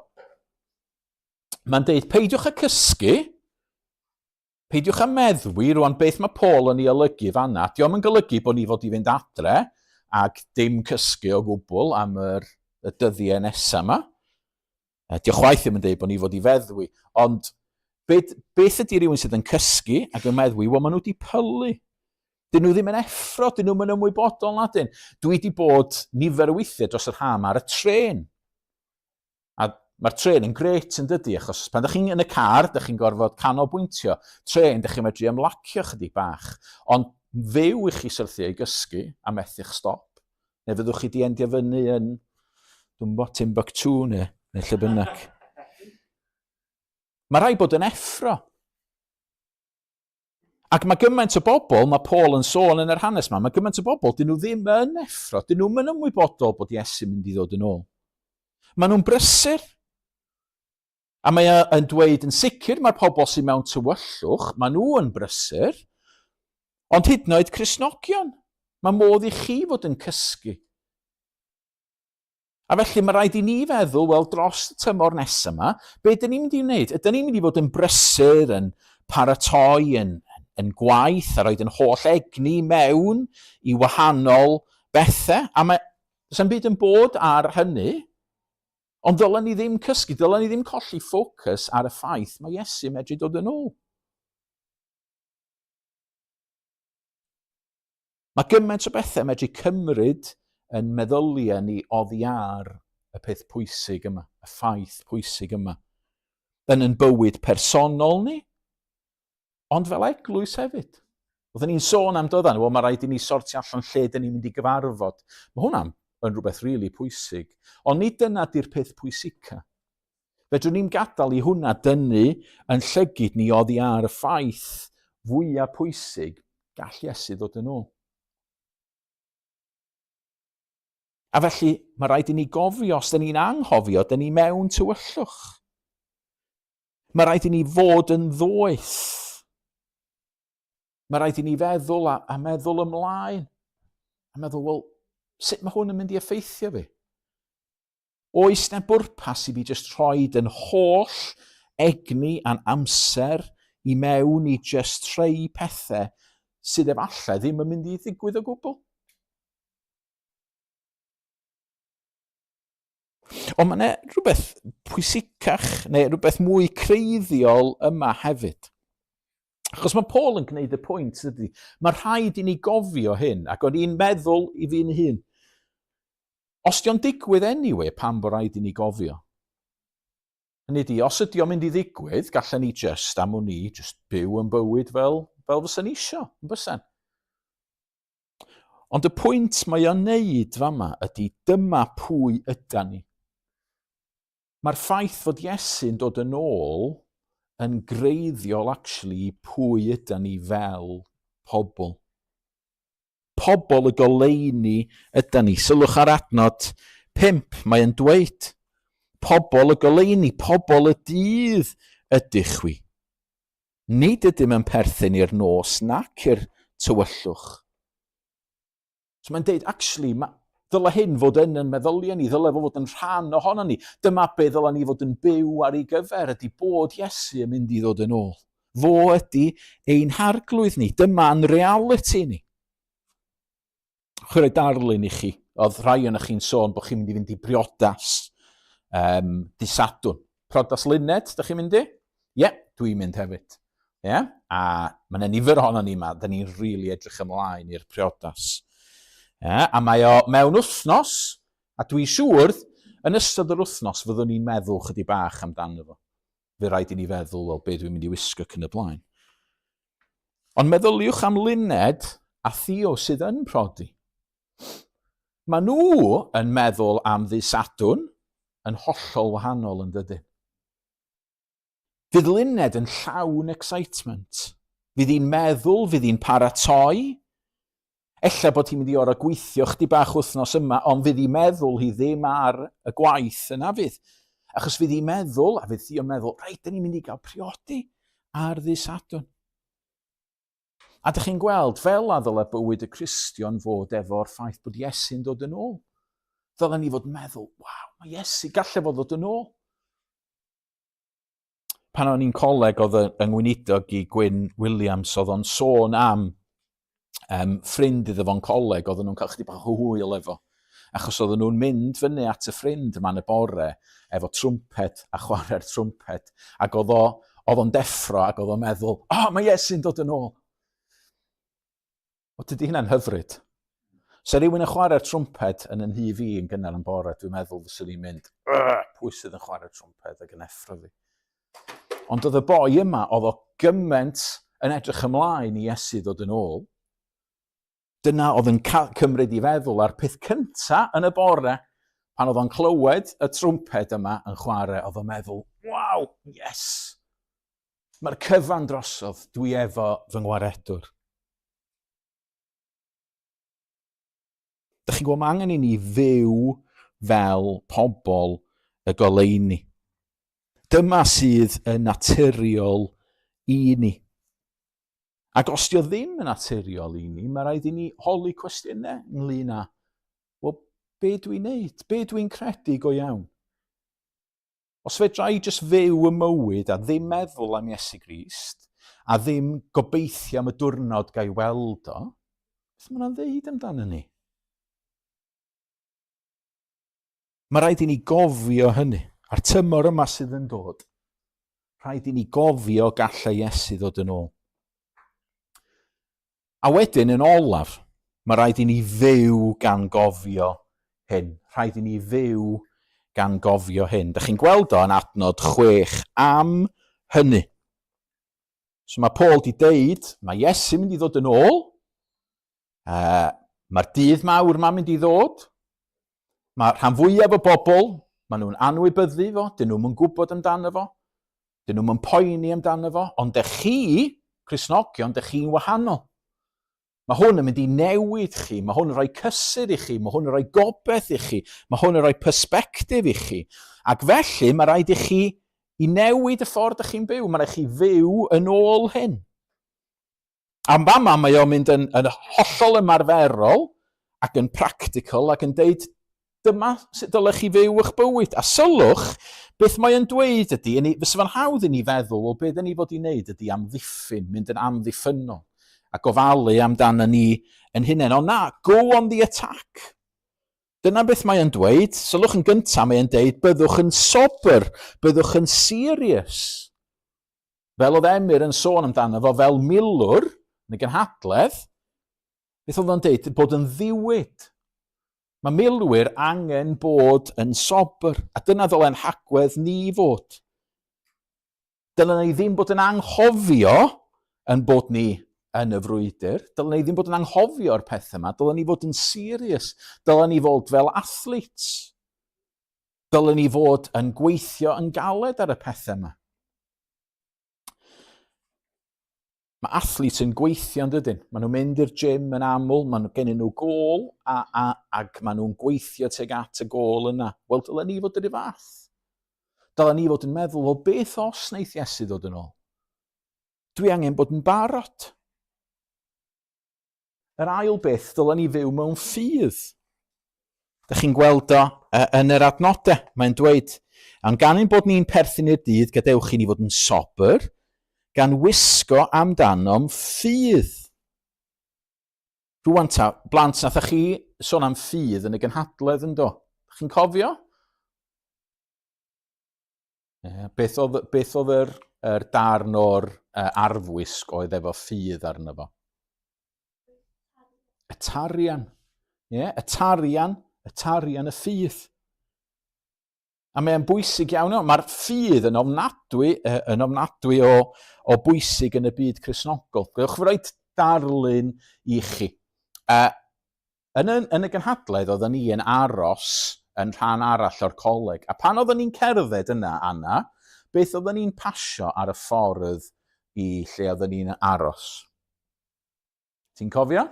Mae'n deud, peidiwch â cysgu, peidiwch â meddwi, rwan beth mae Paul yn ei olygu fanna. Dio'm yn golygu bod ni fod i fynd adre ac dim cysgu o gwbl am yr, y dyddiau nesaf yma. Dio chwaith ddim yn dweud bod ni fod i feddwi, ond beth, beth ydy rhywun sydd yn cysgu ac yn meddwi? Wel, maen nhw wedi pylu. Dyn nhw ddim yn effro, dyn nhw'n yn ymwybodol na dyn. Dwi wedi bod nifer o weithiau dros yr ham ar y tren. A mae'r tren yn gret yn dydy, achos pan ydych chi'n yn y car, ydych chi'n gorfod canolbwyntio. Tren, ydych chi'n medru ymlacio chydig bach. Ond fyw i chi syrthio i gysgu a methu'ch stop. Neu fyddwch chi di endio fyny yn, dwi'n bo, Timbuktu neu, neu lle bynnag. Mae rhaid bod yn effro. Ac mae gymaint o bobl, mae Paul yn sôn yn yr hanes yma, mae gymaint o bobl, dyn nhw ddim yn effro, dyn nhw'n yn ymwybodol bod Iesu'n mynd i ddod yn ôl. Maen nhw'n brysur. A mae e yn dweud yn sicr mae'r pobl sydd mewn tywyllwch, maen nhw yn brysur, ond hyd yn oed Cristnogion, mae modd i chi fod yn cysgu. A felly mae rhaid i ni feddwl, wel, dros y tymor nesaf yma, be dyn ni'n mynd i wneud? Ydyn ni'n mynd i fod yn brysur, yn paratoi, yn, yn gwaith, a roed yn holl egni mewn i wahanol bethau? A mae, does am byd yn bod ar hynny, ond ddylen ni ddim cysgu, dylen ni ddim colli ffocws ar y ffaith mae Iesu medru dod yn ôl. Mae gymaint o bethau medru cymryd yn meddyliau ni oddi ar y peth pwysig yma, y ffaith pwysig yma. Yn yn bywyd personol ni, ond fel eglwys hefyd. Oedden ni'n sôn am doeddan, wel mae rhaid i ni sortio allan lle dyn ni'n mynd i gyfarfod. Mae hwnna'n yn rhywbeth rili really pwysig. Ond nid dyna di'r peth pwysica. Fedrwn ni'm gadael i hwnna dynnu yn llygid ni oddi ar y ffaith fwyaf pwysig, gall Iesu ddod yn ôl. A felly, mae rhaid i ni gofio, os dyn ni'n anghofio, dyn ni mewn tywyllwch. Mae rhaid i ni fod yn ddoeth. Mae rhaid i ni feddwl a, a meddwl ymlaen. A meddwl, wel, sut mae hwn yn mynd i effeithio fi? Oes 'na bwrpas i fi jyst rhoid yn holl egni a'n amser i mewn i jyst rhei pethau sydd efallai ddim yn mynd i ddigwydd o gwbl? Ond mae yna rhywbeth pwysicach neu rhywbeth mwy creiddiol yma hefyd. Achos mae Paul yn gwneud y pwynt, ydy, mae rhaid i ni gofio hyn, ac o'n i'n meddwl i fi'n hun, Os dio'n digwydd anyway, pam bod rhaid i ni gofio? Hynny ydi, os ydi o'n mynd i ddigwydd, gallen ni just, am wn i, just byw yn bywyd fel, fel fysa ni isio, yn bysen. Ond y pwynt mae o'n neud fama ydy dyma pwy yda ni. Mae'r ffaith fod Iesu'n dod yn ôl yn greiddiol actually pwy yda ni fel pobl. Pobl y goleuni yda ni. Sylwch ar adnod 5, mae yn dweud, pobl y goleuni, pobl y dydd ydych chwi. Nid ydym yn perthyn i'r nos nac i'r tywyllwch. So mae'n deud, actually, ma, dyle hyn fod yn yn meddyliau ni, dyle fo fod yn rhan ohono ni. Dyma be dyle ni fod yn byw ar ei gyfer, ydy bod Iesu yn mynd i ddod yn ôl. Fo ydy ein harglwydd ni. Dyma'n reality ni. Chwarae darlun i chi. Oedd rhai o'n chi'n sôn bod chi'n mynd i fynd i briodas um, disadwn. Priodas Luned, da chi'n mynd i? Ie, yeah, dwi'n mynd hefyd. Ie? Yeah? A mae yna nifer ohono ni yma, da ni'n rili really edrych ymlaen i'r priodas. Yeah? A mae o mewn wythnos, a dwi'n siŵr, yn ystod yr wythnos fyddwn ni'n meddwl chydig bach amdano fo. Fe rhaid i ni feddwl, wel, be dwi'n mynd i wisgo cyn y blaen. Ond meddyliwch am Luned a Theo sydd yn prodi. Mae nhw yn meddwl am ddydd Sadwrn yn hollol wahanol yn dydyn. Fydd Luned yn llawn excitement. Fydd hi'n meddwl, fydd hi'n paratoi. Ella bod hi'n mynd i orau gweithio chdi bach wythnos yma, ond fydd hi'n meddwl hi ddim ar y gwaith yna fydd. Achos fydd hi'n meddwl, a fydd Theo'n meddwl, reit, dyn ni'n mynd i gael priodi ar ddydd Sadwrn. A dych chi'n gweld, fel a ddyle bywyd y Cristion fod efo'r ffaith bod Iesu'n dod yn ôl. Ddylen ni fod yn meddwl, waw, mae Iesu, gallai fod ddod yn ôl. Pan o'n i'n coleg oedd yng ngweinidog i Gwyn Williams, oedd o'n sôn am um, ffrind iddo fo'n coleg, oedden nhw'n cael chydig bach o hwyl efo. Achos oedden nhw'n mynd fyny at y ffrind yma yn y bore efo trwmped a chwarae'r trwmped. Ac oedd o, oedd o'n deffro ac oedd o'n meddwl, o, oh, mae Iesu'n dod yn ôl. O, dydy hynna'n hyfryd. Se rhywun yn chwarae'r trwmped yn yn nhŷ fi yn gynnar yn bore, dwi'n meddwl fyswn i'n mynd, pwy sydd yn chwarae'r trwmped ac yn effro fi? Ond oedd y boi yma, oedd o gymaint yn edrych ymlaen i Iesu ddod yn ôl. Dyna oedd yn cymryd i feddwl a'r peth cynta yn y bore, pan oedd o'n clywed y trwmped yma yn chwarae, oedd o'n meddwl, waw, yes! Mae'r cyfan drosodd, dwi efo fy ngwaredwr. Dych chi'n gwybod, mae angen i ni fyw fel pobl y goleuni. Dyma sydd yn naturiol i ni. Ac os dio ddim yn naturiol i ni, mae rhaid i ni holi cwestiynau ynglyn â, wel, be dwi'n neud? Be dwi'n credu go iawn? Os fedra i jyst fyw y mywyd a ddim meddwl am Iesu Grist, a ddim gobeithio am y diwrnod ga i weld o, beth mae hwnna'n ddeud amdano ni? Mae rhaid i ni gofio hynny. A'r tymor yma sydd yn dod, rhaid i ni gofio gallai Iesu ddod yn ôl. A wedyn, yn olaf, mae rhaid i ni fyw gan gofio hyn. Rhaid i ni fyw gan gofio hyn. Dych chi'n gweld o yn adnod 6 am hynny. So mae Paul di deud, mae Iesu mynd i ddod yn ôl, mae'r dydd mawr ma'n mynd i ddod, mae rhan fwyaf o bobl, maen nhw'n anwybyddu fo, dyn nhw'n gwybod amdano fo, Dyn nhw'm yn poeni amdano fo, ond dych chi, Cristnogion, dych chi'n wahanol. Mae hwn yn mynd i newid chi, mae hwn yn rhoi cysur i chi, mae hwn yn rhoi gobeith i chi, mae hwn yn rhoi persbectif i chi. Ac felly mae rhaid i chi i newid y ffordd ydych chi'n byw, mae rhaid chi fyw yn ôl hyn. Am fama mae o'n mynd yn, yn hollol ymarferol ac yn practical ac yn deud dyma sut dylech chi fyw eich bywyd. A sylwch, beth mae o'n dweud ydy, yn, fysa fo'n hawdd i ni feddwl, wel, beth ni fod i wneud ydy amddiffyn, mynd yn amddiffynnol a gofalu amdano ni yn hunain. Ond na, go on the attack. Dyna beth mae o'n dweud. Sylwch yn gyntaf, mae o'n deud, byddwch yn sobr, byddwch yn serious. Fel oedd Emyr yn sôn amdano fo fel milwr yn y gynhadledd, beth oedd o'n deud? Bod yn ddiwyd. Mae milwyr angen bod yn sobr, a dyna ddyle'n hagwedd ni fod. Dylen ni ddim bod yn anghofio yn bod ni yn y frwydr. Dylen ni ddim bod yn anghofio'r peth yma. Dylen ni fod yn serious. Dylen ni fod fel athletes. Dylen ni fod yn gweithio yn galed ar y pethau yma. Mae athletes yn gweithio yn dydyn. Maen nhw'n mynd i'r gym yn aml, maen nhw gennyn nhw gôl a, a, ac maen nhw'n gweithio tuag at y gôl yna. Wel, dylen ni fod yr un fath. Dylen ni fod yn meddwl, wel, beth os wneith Iesu ddod yn ôl? Dwi angen bod yn barod. Yr ail beth, dylen ni fyw mewn ffydd. Dych chi'n gweld o yn yr adnodau. Mae'n dweud, ond gan ein bod ni'n perthyn i'r dydd, gadewch i ni fod yn sobr, gan wisgo amdanom ffydd. Rwan ta, blant, nathoch chi sôn am ffydd yn y gynhadledd yn do? Chi'n cofio? Yeah, beth oedd, beth oedd yr, yr darn o'r uh, arfwisg oedd efo ffydd arno fo? Y tarian. Yeah, y tarian, y tarian y ffydd. A mae'n bwysig iawn. Mae'r ffydd yn ofnadwy, yn ofnadwy o, o bwysig yn y byd Cristnogol. Gwewch fi roed darlun i chi. Uh, Yn y, yn y gynhadledd, oedden ni yn aros yn rhan arall o'r coleg. A pan oedden ni'n cerdded yna, Anna, beth oedden ni'n pasio ar y ffordd i lle oedden ni'n aros? Ti'n cofio?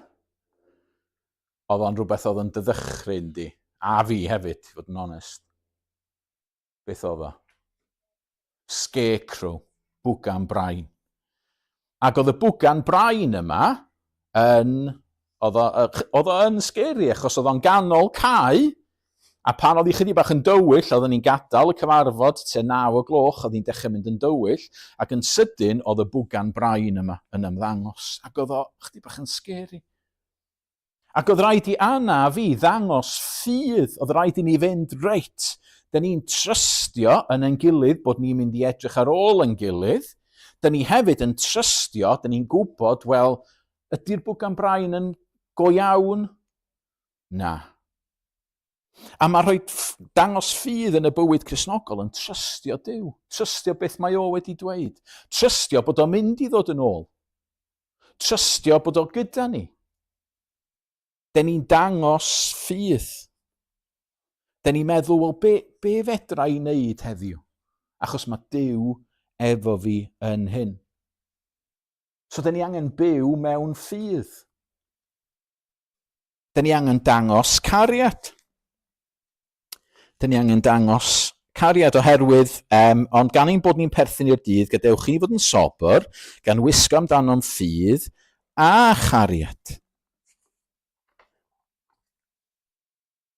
Oedd o'n rhywbeth oedd yn dy ddychryn di. A fi hefyd, i fod yn onest. Beth oedd o? Scarecrow, bwgan brain. Ac oedd y bwgan brain yma yn... Oedd o, oedd o yn scary achos oedd o'n ganol cae a pan oedd hi chydig bach yn dywyll, oedden ni'n gadael y cyfarfod tua 9 o gloch, oedd hi'n dechrau mynd yn dywyll, ac yn sydyn oedd y bwgan brain yma yn ymddangos, ac oedd o chydig bach yn scary. Ac oedd rhaid i Anna a fi ddangos ffydd, oedd rhaid i ni fynd, reit, da ni'n trystio yn ein gilydd bod ni'n mynd i edrych ar ôl ein gilydd, da ni hefyd yn trystio, da ni'n gwybod, wel, ydy'r bwgan brain yn go iawn? Na. A mae rhoi dangos ffydd yn y bywyd Cristnogol yn trystio Duw, trystio beth mae o wedi dweud, trystio bod o'n mynd i ddod yn ôl. Trystio bod o gyda ni. Den ni'n dangos ffydd. Den ni'n meddwl, wel, be, be fedra i wneud heddiw? Achos mae Duw efo fi yn hyn. So, dyn ni angen byw mewn ffydd. Dyn ni angen dangos cariad. Dyn ni angen dangos cariad oherwydd, um, ond gan ein bod ni'n perthyn i'r dydd, gadewch i ni fod yn sobr, gan wisgo amdano'n ffydd a chariad.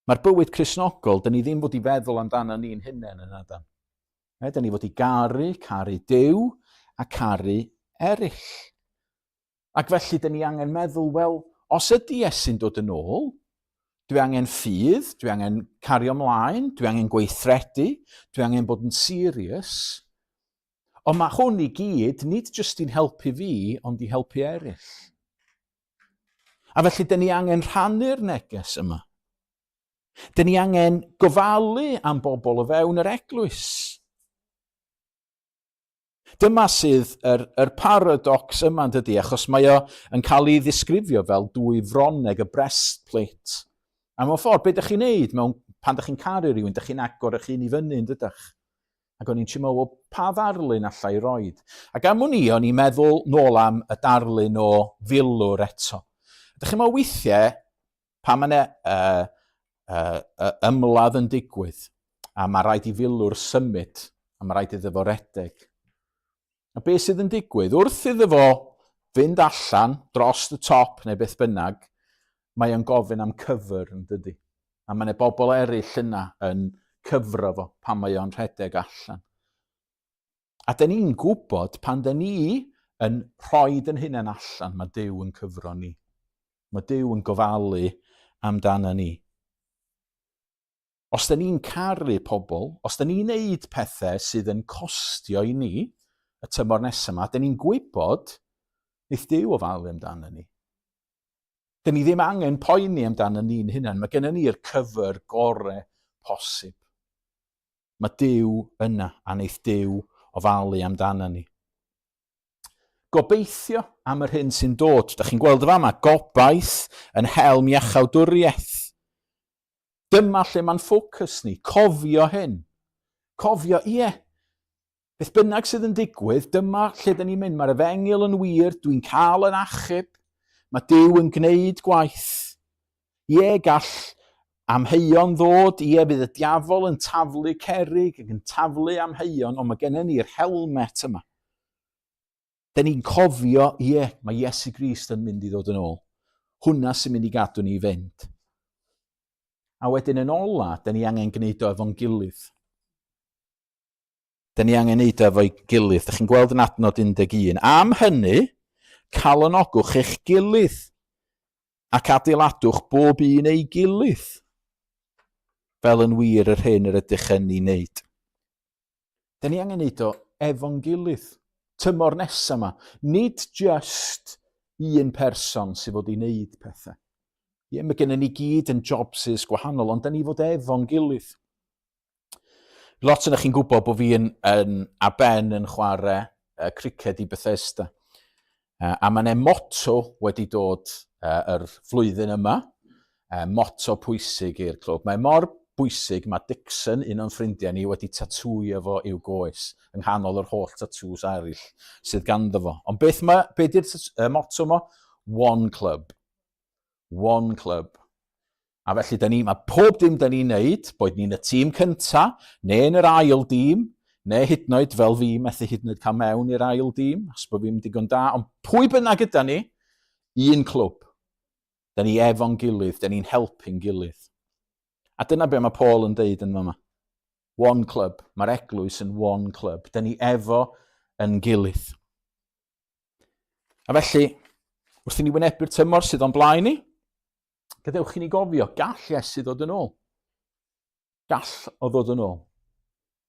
Mae'r bywyd Cristnogol, dyn ni ddim fod i feddwl amdano ni'n hunain yn adan. E, dyn ni fod i garu, caru Duw a caru eraill. Ac felly, dyn ni angen meddwl, wel, os ydy Iesu'n dod yn ôl, dwi angen ffydd, dwi angen cario ymlaen, dwi angen gweithredu, dwi angen bod yn serious. Ond mae hwn i gyd, nid jyst i'n helpu fi, ond i helpu eraill. A felly, dyn ni angen rhannu'r neges yma. Dyn ni angen gofalu am bobl o fewn yr eglwys. Dyma sydd yr, yr paradox yma, yn dydy, achos mae o yn cael ei ddisgrifio fel dwy fronneg, y breastplate. A mewn ffordd, beth ydych chi'n neud mewn, pan ydych chi'n caru rhywun, ydych chi'n agor eich hun i fyny, yn dydych? Ac o'n i'n trio meddwl, wel, pa ddarlun allai i roed? Ac am wn i, o'n i'n meddwl nôl am y darlun o filwr eto. Ydych chi'n meddwl weithiau, pan mae yna uh, uh, uh, ymladd yn digwydd, a mae rhaid i filwr symud, a mae rhaid iddo fo redeg. A beth sydd yn digwydd? Wrth iddo fo fynd allan dros y top neu beth bynnag, mae o'n gofyn am cyfr yn dydy. A mae yna bobl eraill yna yn cyfro fo pan mae o'n rhedeg allan. A dyn ni'n gwybod pan dyn ni yn rhoi dyn hunain allan, mae Duw yn cyfro ni. Mae Duw yn gofalu amdano ni. Os dyn ni'n caru pobl, os dyn ni'n neud pethau sydd yn costio i ni y tymor nesaf yma, dyn ni'n gwybod wneith Duw ofalu amdano ni. Dyn ni ddim angen poeni amdano ni'n hunain. Mae gennym ni'r cyfer gore posib. Mae Duw yna a wneith Duw ofalu amdano ni. Gobeithio am yr hyn sy'n dod. Da chi'n gweld y fama, gobaith yn helm iachawdwriaeth. Dyma lle mae'n ffocws ni. Cofio hyn. Cofio, ie, beth bynnag sydd yn digwydd, dyma lle dyn ni'n mynd. Mae'r efengyl yn wir, dwi'n cael yn achub. Mae Duw yn gwneud gwaith. Ie, gall amheuon ddod, ie, bydd y diafol yn taflu cerrig ac yn taflu amheuon, ond mae gennym ni'r helmet yma. Dyn ni'n cofio, ie, mae Iesu Grist yn mynd i ddod yn ôl. Hwna sy'n mynd i gadw ni i fynd. A wedyn yn ola, dyn ni angen gwneud o efo'n gilydd. Dyn ni angen neud o efo'i gilydd. Dych chi'n gweld yn adnod 11. Am hynny, calonogwch eich gilydd ac adeiladwch bob un ei gilydd, fel yn wir yr hyn yr ydych yn ei wneud. Dyn ni angen neud o efo'n gilydd. Tymor nesaf yma, nid just un person sydd fod i wneud pethau. Ie, mae gennym ni gyd yn jobsys gwahanol, ond dyn ni fod efo'n gilydd. Lot yna chi'n gwybod bod fi yn, yn, a Ben yn chwarae uh, criced i Bethesda. Uh, a mae'n motto wedi dod uh, yr flwyddyn yma, uh, motto pwysig i'r clwb. Mae mor bwysig, mae Dixon, un o'n ffrindiau ni, wedi tatŵio fo i'w goes yng nghanol yr holl tatŵs eraill sydd ganddo fo. Ond beth mae, be di'r uh, motto mo? One Club. One Club. A felly, da ni, mae pob dim da ni'n neud, boed ni'n y tîm cynta, neu yn yr ail dîm, neu hyd yn oed fel fi, methu hyd yn oed cael mewn i'r ail dîm, os bod fi'n digon da, ond pwy bynnag gyda ni, un clwb. Da ni efo'n gilydd, da ni'n helpu'n gilydd. A dyna be mae Paul yn deud yn fama. One club. Mae'r eglwys yn one club. Da ni efo yn gilydd. A felly, wrth i ni wynebu'r tymor sydd o'n blaen ni, Gadewch i ni gofio, gall Iesu ddod yn ôl. Gall o ddod yn ôl.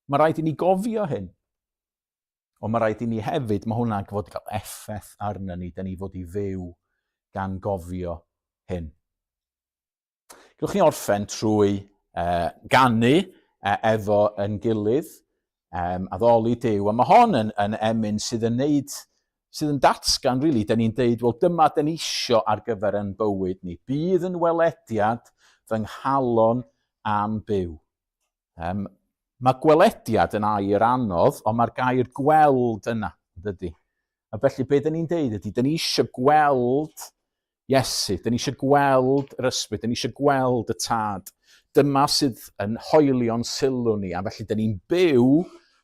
Mae rhaid i ni gofio hyn. Ond mae rhaid i ni hefyd, mae hwnna'n fod i gael effaith arna ni, da ni fod i fyw gan gofio hyn. Gewch ni orffen trwy uh, ganu uh, efo yn gilydd, um, addoli Duw, a mae hon yn, yn emyn sydd yn neud, sydd yn datgan, really, da ni'n deud, wel, dyma da ni isio ar gyfer yn bywyd ni. Bydd yn welediad fy nghalon am byw. Um, Mae gwelediad yn air anodd, ond mae'r gair gweld yna, dydy. A felly be dyn ni'n deud ydy, dyn ni eisiau gweld Iesu, dyn ni eisiau gweld yr ysbryd, dyn ni eisiau gweld y tad. Dyma sydd yn hoelio'n sylw ni, a felly dyn ni'n byw,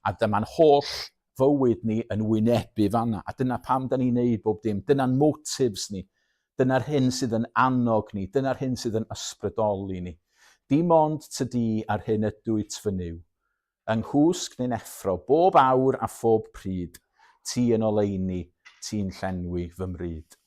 a dyma'n holl fywyd ni yn wynebu fanna. A dyna pam dyn ni'n neud bob dim. Dyna'n motives ni. Dyna'r hyn sydd yn annog ni. Dyna'r hyn sydd yn ysbrydoli ni. Dim ond tydi a'r hyn ydwyt fy Nuw. Yng nghwsg neu'n effro, bob awr a phob pryd, ti yn oleuni, ti'n llenwi fy mryd.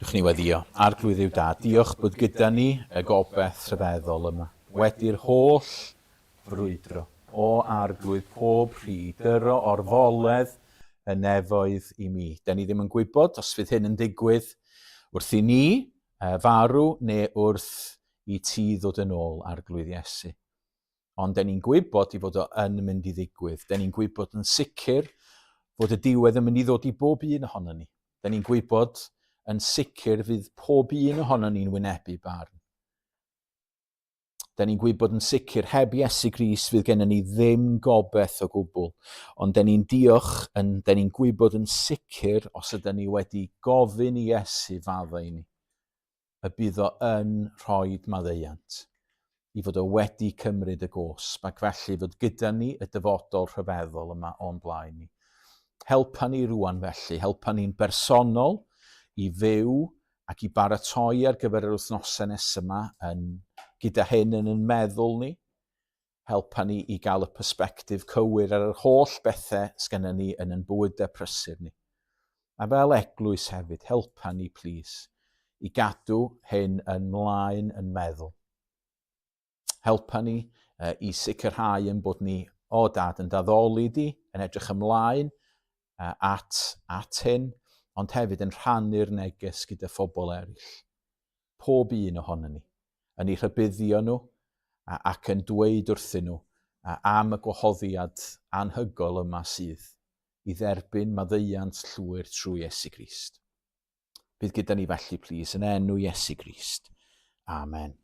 Dewch ni weddio. Arglwydd yw da. Diolch bod gyda ni y gobeith rhyfeddol yma. Wedi'r holl frwydro. O Arglwydd pob rhi, dyro orfoledd y nefoedd i mi. Da ni ddim yn gwybod os fydd hyn yn digwydd wrth i ni farw neu wrth i ti ddod yn ôl, Arglwydd Iesu. Ond den ni'n gwybod i fod o yn mynd i ddigwydd. Den ni'n gwybod yn sicr fod y diwedd yn mynd i ddod i bob un ohono ni. Den ni'n gwybod yn sicr fydd pob un ohono ni'n wynebu barn. Den ni'n gwybod yn sicr heb Iesu Grist fydd gennym ni ddim gobeith o gwbl. Ond den ni'n diolch, yn, den ni'n gwybod yn sicr os ydyn ni wedi gofyn i Iesu faddau i ni. y bydd o yn rhoid maddeuant, i fod o wedi cymryd y gosb, ac felly fod gyda ni y dyfodol rhyfeddol yma o'n blaen ni. Helpa ni rwan felly, helpa ni'n bersonol i fyw ac i baratoi ar gyfer yr wythnosau nesaf yma yn, gyda hyn yn yn meddwl ni. Helpa ni i gael y persbectif cywir ar yr holl bethau sgenna ni yn yn bywydau prysur ni. A fel eglwys hefyd, helpa ni plîs i gadw hyn yn mlaen yn meddwl. Helpa ni i sicrhau yn bod ni, o dad, yn daddoli di, yn edrych ymlaen at, at hyn. ond hefyd yn rhannu'r neges gyda phobl eraill. Pob un ohonon ni, yn eu rhybuddio nhw ac yn dweud wrthyn nhw am y gwahoddiad anhygoel yma sydd i dderbyn maddeuant llwyr trwy Iesu Grist. Bydd gyda ni felly, plîs, yn enw Iesu Grist. Amen.